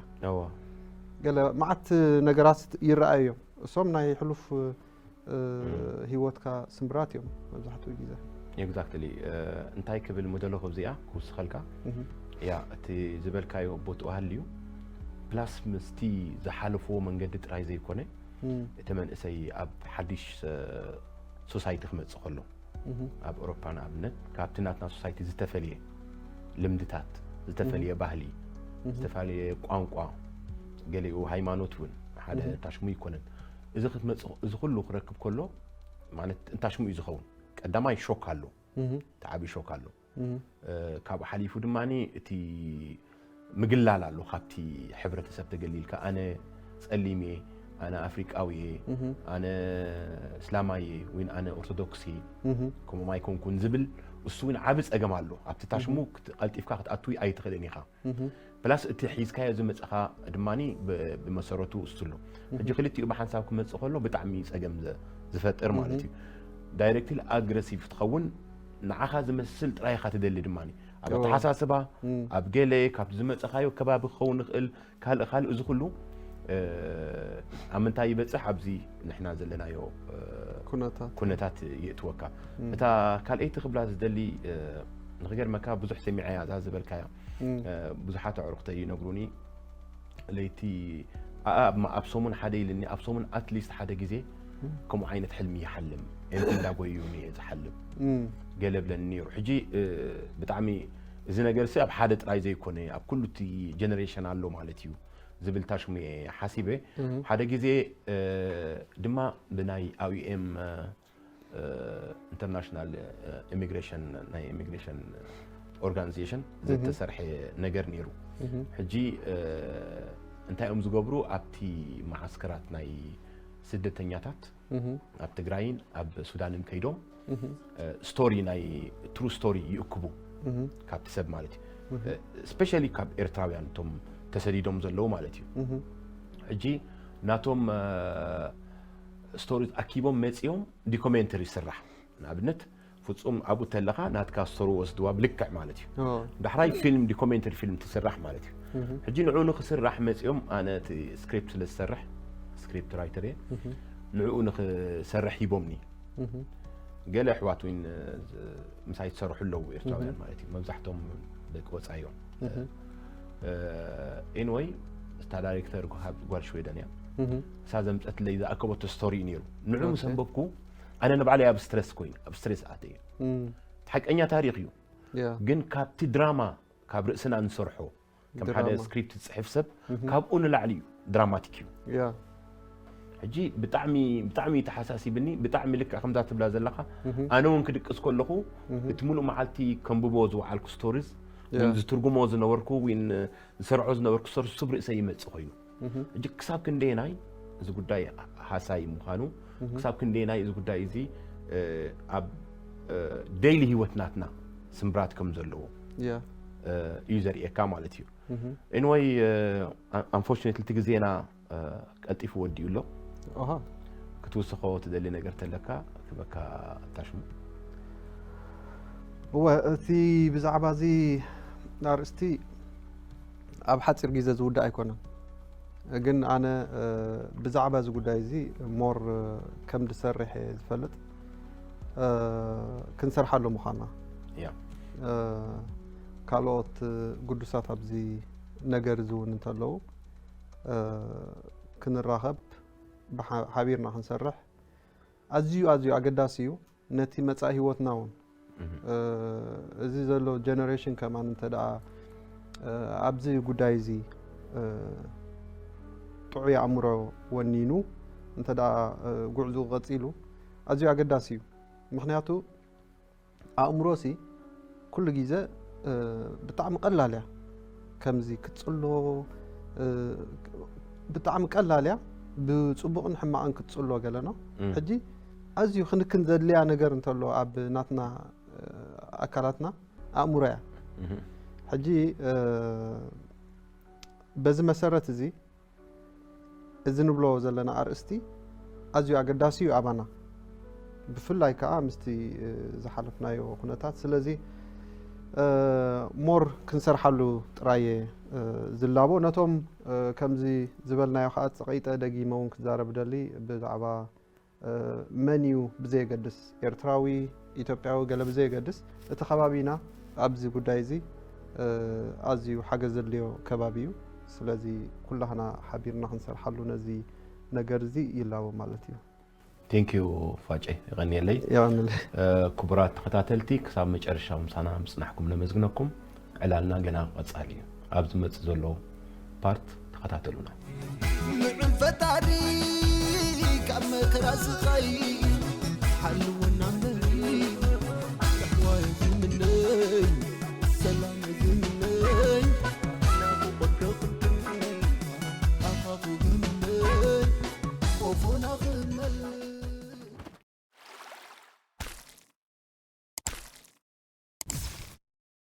ገለ መዓት ነገራት ይረኣዩ እዮም እሶም ናይ ሕሉፍ ህይወትካ ስምብራት እዮም መብዛሕትኡ ግዜ ኤግዛክትሊ እንታይ ክብል ምደለኹ ኣብዚኣ ክውስኸልካ ያ እቲ ዝበልካዮ ቦትኡ ሃልዩ ፕላስ ምስቲ ዝሓለፍዎ መንገዲ ጥራይ ዘይኮነ እቲ መንእሰይ ኣብ ሓድሽ ሶሳይቲ ክመፅእ ከሎ ኣብ ኤውሮፓ ንኣብነት ካብቲ ናትና ሶሳይቲ ዝተፈልየ ልምድታት ዝተፈልየ ባህሊ ዝተፈላለየ ቋንቋ ገሊኡ ሃይማኖት እውን ሓደ ታሽሙ ይኮነን እዚ ክትመፅእ እዚ ኩሉ ክረክብ ከሎ ማለት እንታሽሙ እዩ ዝኸውን ቀዳማይ ሾክ ኣሎ ተዓቢ ሾክ ኣሎ ካብኡ ሓሊፉ ድማ እቲ ምግላል ኣሎ ካብቲ ሕብረተሰብ ተገሊልካ ኣነ ፀሊም እየ ኣነ ኣፍሪቃዊ እየ ኣነ እስላማይ እየ ወይ ኣነ ኦርቶዶክስ እየ ከምኡ ኣይኮንኩን ዝብል እሱ እውን ዓቢ ፀገም ኣሎ ኣብቲ ታሽሙ ቀልጢፍካ ክትኣትዊ ኣይትኽእልን ኢኻ ፕላስ እቲ ሒዝካዮ ዝመፅኻ ድማ ብመሰረቱ እሱ ኣሎ ሕጂ ክልቲኡ ብሓንሳብ ክመፅእ ከሎ ብጣዕሚ ፀገም ዝፈጥር ማለት እዩ ዳይሬክትሊ ኣግረሲቭ ትኸውን ንዓኻ ዝመስል ጥራይኻ ትደሊ ድማ ኣብ ኣተሓሳስባ ኣብ ገለ ካብቲ ዝመፀኻዮ ከባቢ ክኸውን ይኽእል ካልእ ካልእ እዚ ኩሉ ኣብ ምንታይ ይበፅሕ ኣብዚ ንሕና ዘለናዮ ኩነታት የእትወካ እታ ካልኣይቲ ክብላ ዝደሊ ንክገርመካ ብዙሕ ሰሚዐያ እዛ ዝበልካያ ብዙሓት ኣዕሩኽተይ ይነግሩኒ ለይቲ ኣብ ሰሙን ሓደ ኢልኒ ኣብ ሰሙን ኣትሊስት ሓደ ግዜ ከምኡ ዓይነት ሕልሚ ይሓልም ኤንቲ እንዳጎዩ እየ ዝሓልም ገለ ብለኒ ነይሩ ሕጂ ብጣዕሚ እዚ ነገር ሲ ኣብ ሓደ ጥራይ ዘይኮነ ኣብ ኩሉ እቲ ጀነሬሽን ኣሎ ማለት እዩ ዝብል ታሽሙ እየ ሓሲበ ሓደ ግዜ ድማ ብናይ ኣውኤም ኢንተርናሽናል ኢሚግሬሽን ናይ ኢሚግሬሽን ኦርጋናይዜሽን ዝተሰርሐ ነገር ነይሩ ሕጂ እንታይ እዮም ዝገብሩ ኣብቲ መዓስከራት ናይ ስደተኛታት ኣብ ትግራይን ኣብ ሱዳንን ከይዶም ስቶሪ ናይ ትሩ ስቶሪ ይእክቡ ካብቲ ሰብ ማለት እዩ ስፔሻሊ ካብ ኤርትራውያን እቶም ተሰዲዶም ዘለዉ ማለት እዩ ሕጂ ናቶም ስቶሪ ኣኪቦም መፂኦም ዲኮሜንተሪ ይስራሕ ንኣብነት ፍፁም ኣብኡ ተለኻ ናትካ ስቶሪ ወስድዋ ብልክዕ ማለት እዩ ዳሕራይ ፊልም ዲኮሜንተሪ ፊልም ትስራሕ ማለት እዩ ሕጂ ንዕኡ ንክስራሕ መፂኦም ኣነ እቲ ስክሪፕት ስለ ዝሰርሕ ስክሪፕት ራይተር እየ ንዕኡ ንክሰርሕ ሂቦምኒ ገለ ኣሕዋት እውን ምሳይ ዝሰርሑ ኣለዉ ኤርትራውያን ማለት እዩ መብዛሕቶም ደቂ ወፃኢ እዮም anyway እታ ዳይሬክተር ጓል ሽወደን እያ። እሳ ዘምፀትለይ ዝኣከበቶ ስቶሪ እዩ ነይሩ። ንዑ ምስ ኣንበብኩ ኣነ ንባዕለይ ኣብ ስትረስ ኮይኑ ኣብ ስትረስ ኣተ እየ። ሓቀኛ ታሪክ እዩ። ግን ካብቲ ድራማ ካብ ርእስና ንሰርሖ ከም ሓደ ስክሪፕት ዝፅሕፍ ሰብ ካብኡ ንላዕሊ እዩ ድራማቲክ እዩ። ሕጂ ብጣዕሚ ብጣዕሚ ተሓሳሲብኒ። ብጣዕሚ ልክዕ ከምዛ ትብላ ዘለካ ኣነ እውን ክድቅስ ከለኹ እቲ ሙሉእ መዓልቲ ከንብቦ ዝወዓልኩ ስቶሪዝ ዝትርጉሞ ዝነበርኩ ዊን ዝሰርዖ ዝነበርኩ ስቶሪዝ ሱብ ርእሰ ይመፅእ ኮይኑ ሕጂ ክሳብ ክንደየናይ እዚ ጉዳይ ሃሳይ ምዃኑ ክሳብ ክንደየናይ እዚ ጉዳይ እዚ ኣብ ዴይሊ ህይወት ናትና ስምብራት ከም ዘለዎ እዩ ዘርእየካ ማለት እዩ። Anyway, unfortunately እቲ ግዜና ቀልጢፉ ወዲኡ ኣሎ። ክትውስኾ ትደሊ ነገር ተለካ ክበካ ታሽሙ። እወ፣ እቲ ብዛዕባ እዚ ኣርእስቲ ኣብ ሓፂር ግዜ ዝውዳእ ኣይኮነን። ግን ኣነ ብዛዕባ እዚ ጉዳይ እዚ ሞር ከም ዝሰርሕ እየ ዝፈልጥ። ክንሰርሓሉ ምዃና ካልኦት ግዱሳት ኣብዚ ነገር እዚ እውን እንተለዉ ክንራኸብ ሓቢርና ክንሰርሕ ኣዝዩ ኣዝዩ ኣገዳሲ እዩ። ነቲ መጻኢ ህይወትና እውን እዚ ዘሎ ጀነሬሽን ከማን እንተ ደኣ ኣብዚ ጉዳይ እዚ ጥዑይ ኣእምሮ ወኒኑ እንተ ደኣ ጉዕዞ ቀጺሉ ኣዝዩ ኣገዳሲ እዩ። ምክንያቱ ኣእምሮ ሲ ኩሉ ግዜ ብጣዕሚ ቀላል እያ ከምዚ ክትጽሎ ብጣዕሚ ቀላል እያ ብጽቡቕን ሕማቕን ክትጽሎ ገለና ሕጂ ኣዝዩ ክንክን ዘድልያ ነገር እንተሎ ኣብ ናትና ኣካላትና ኣእምሮ እያ ሕጂ በዚ መሰረት እዚ እዚ ንብሎ ዘለና ኣርእስቲ ኣዝዩ ኣገዳሲ እዩ ኣባና ብፍላይ ከዓ ምስቲ ዝሓለፍናዮ ኩነታት ስለዚ ሞር ክንሰርሓሉ ጥራየ ዝላቦ ነቶም ከምዚ ዝበልናዮ ከዓ ፀቂጠ ደጊመ እውን ክዛረብ ደሊ ብዛዕባ መን እዩ ብዘየገድስ ኤርትራዊ ኢትዮጵያዊ ገለ ብዘየገድስ እቲ ከባቢና ኣብዚ ጉዳይ እዚ ኣዝዩ ሓገዝ ዘድልዮ ከባቢ እዩ ስለዚ ኩላህና ሓቢርና ክንሰርሓሉ ነዚ ነገር እዚ ይላቦ ማለት እዩ Thank you ፋጨ ይቐንየለይ የቐንለ ክቡራት ተኸታተልቲ ክሳብ መጨረሻ ምሳና ምጽናሕኩም ነመስግነኩም ዕላልና ገና ቀጻሊ እዩ ኣብ ዝመጽእ ዘሎ ፓርት ተኸታተሉና ንዑ ፈጣሪ ካብ መከራ ስቓይ ሓልወና እምበሪ ኣሕዋይ ዝምነይ ሰላም ዝምነይ ናብቆዶ ክብል ኣኻኹ ዝምነይ ቆፎና ክመልስ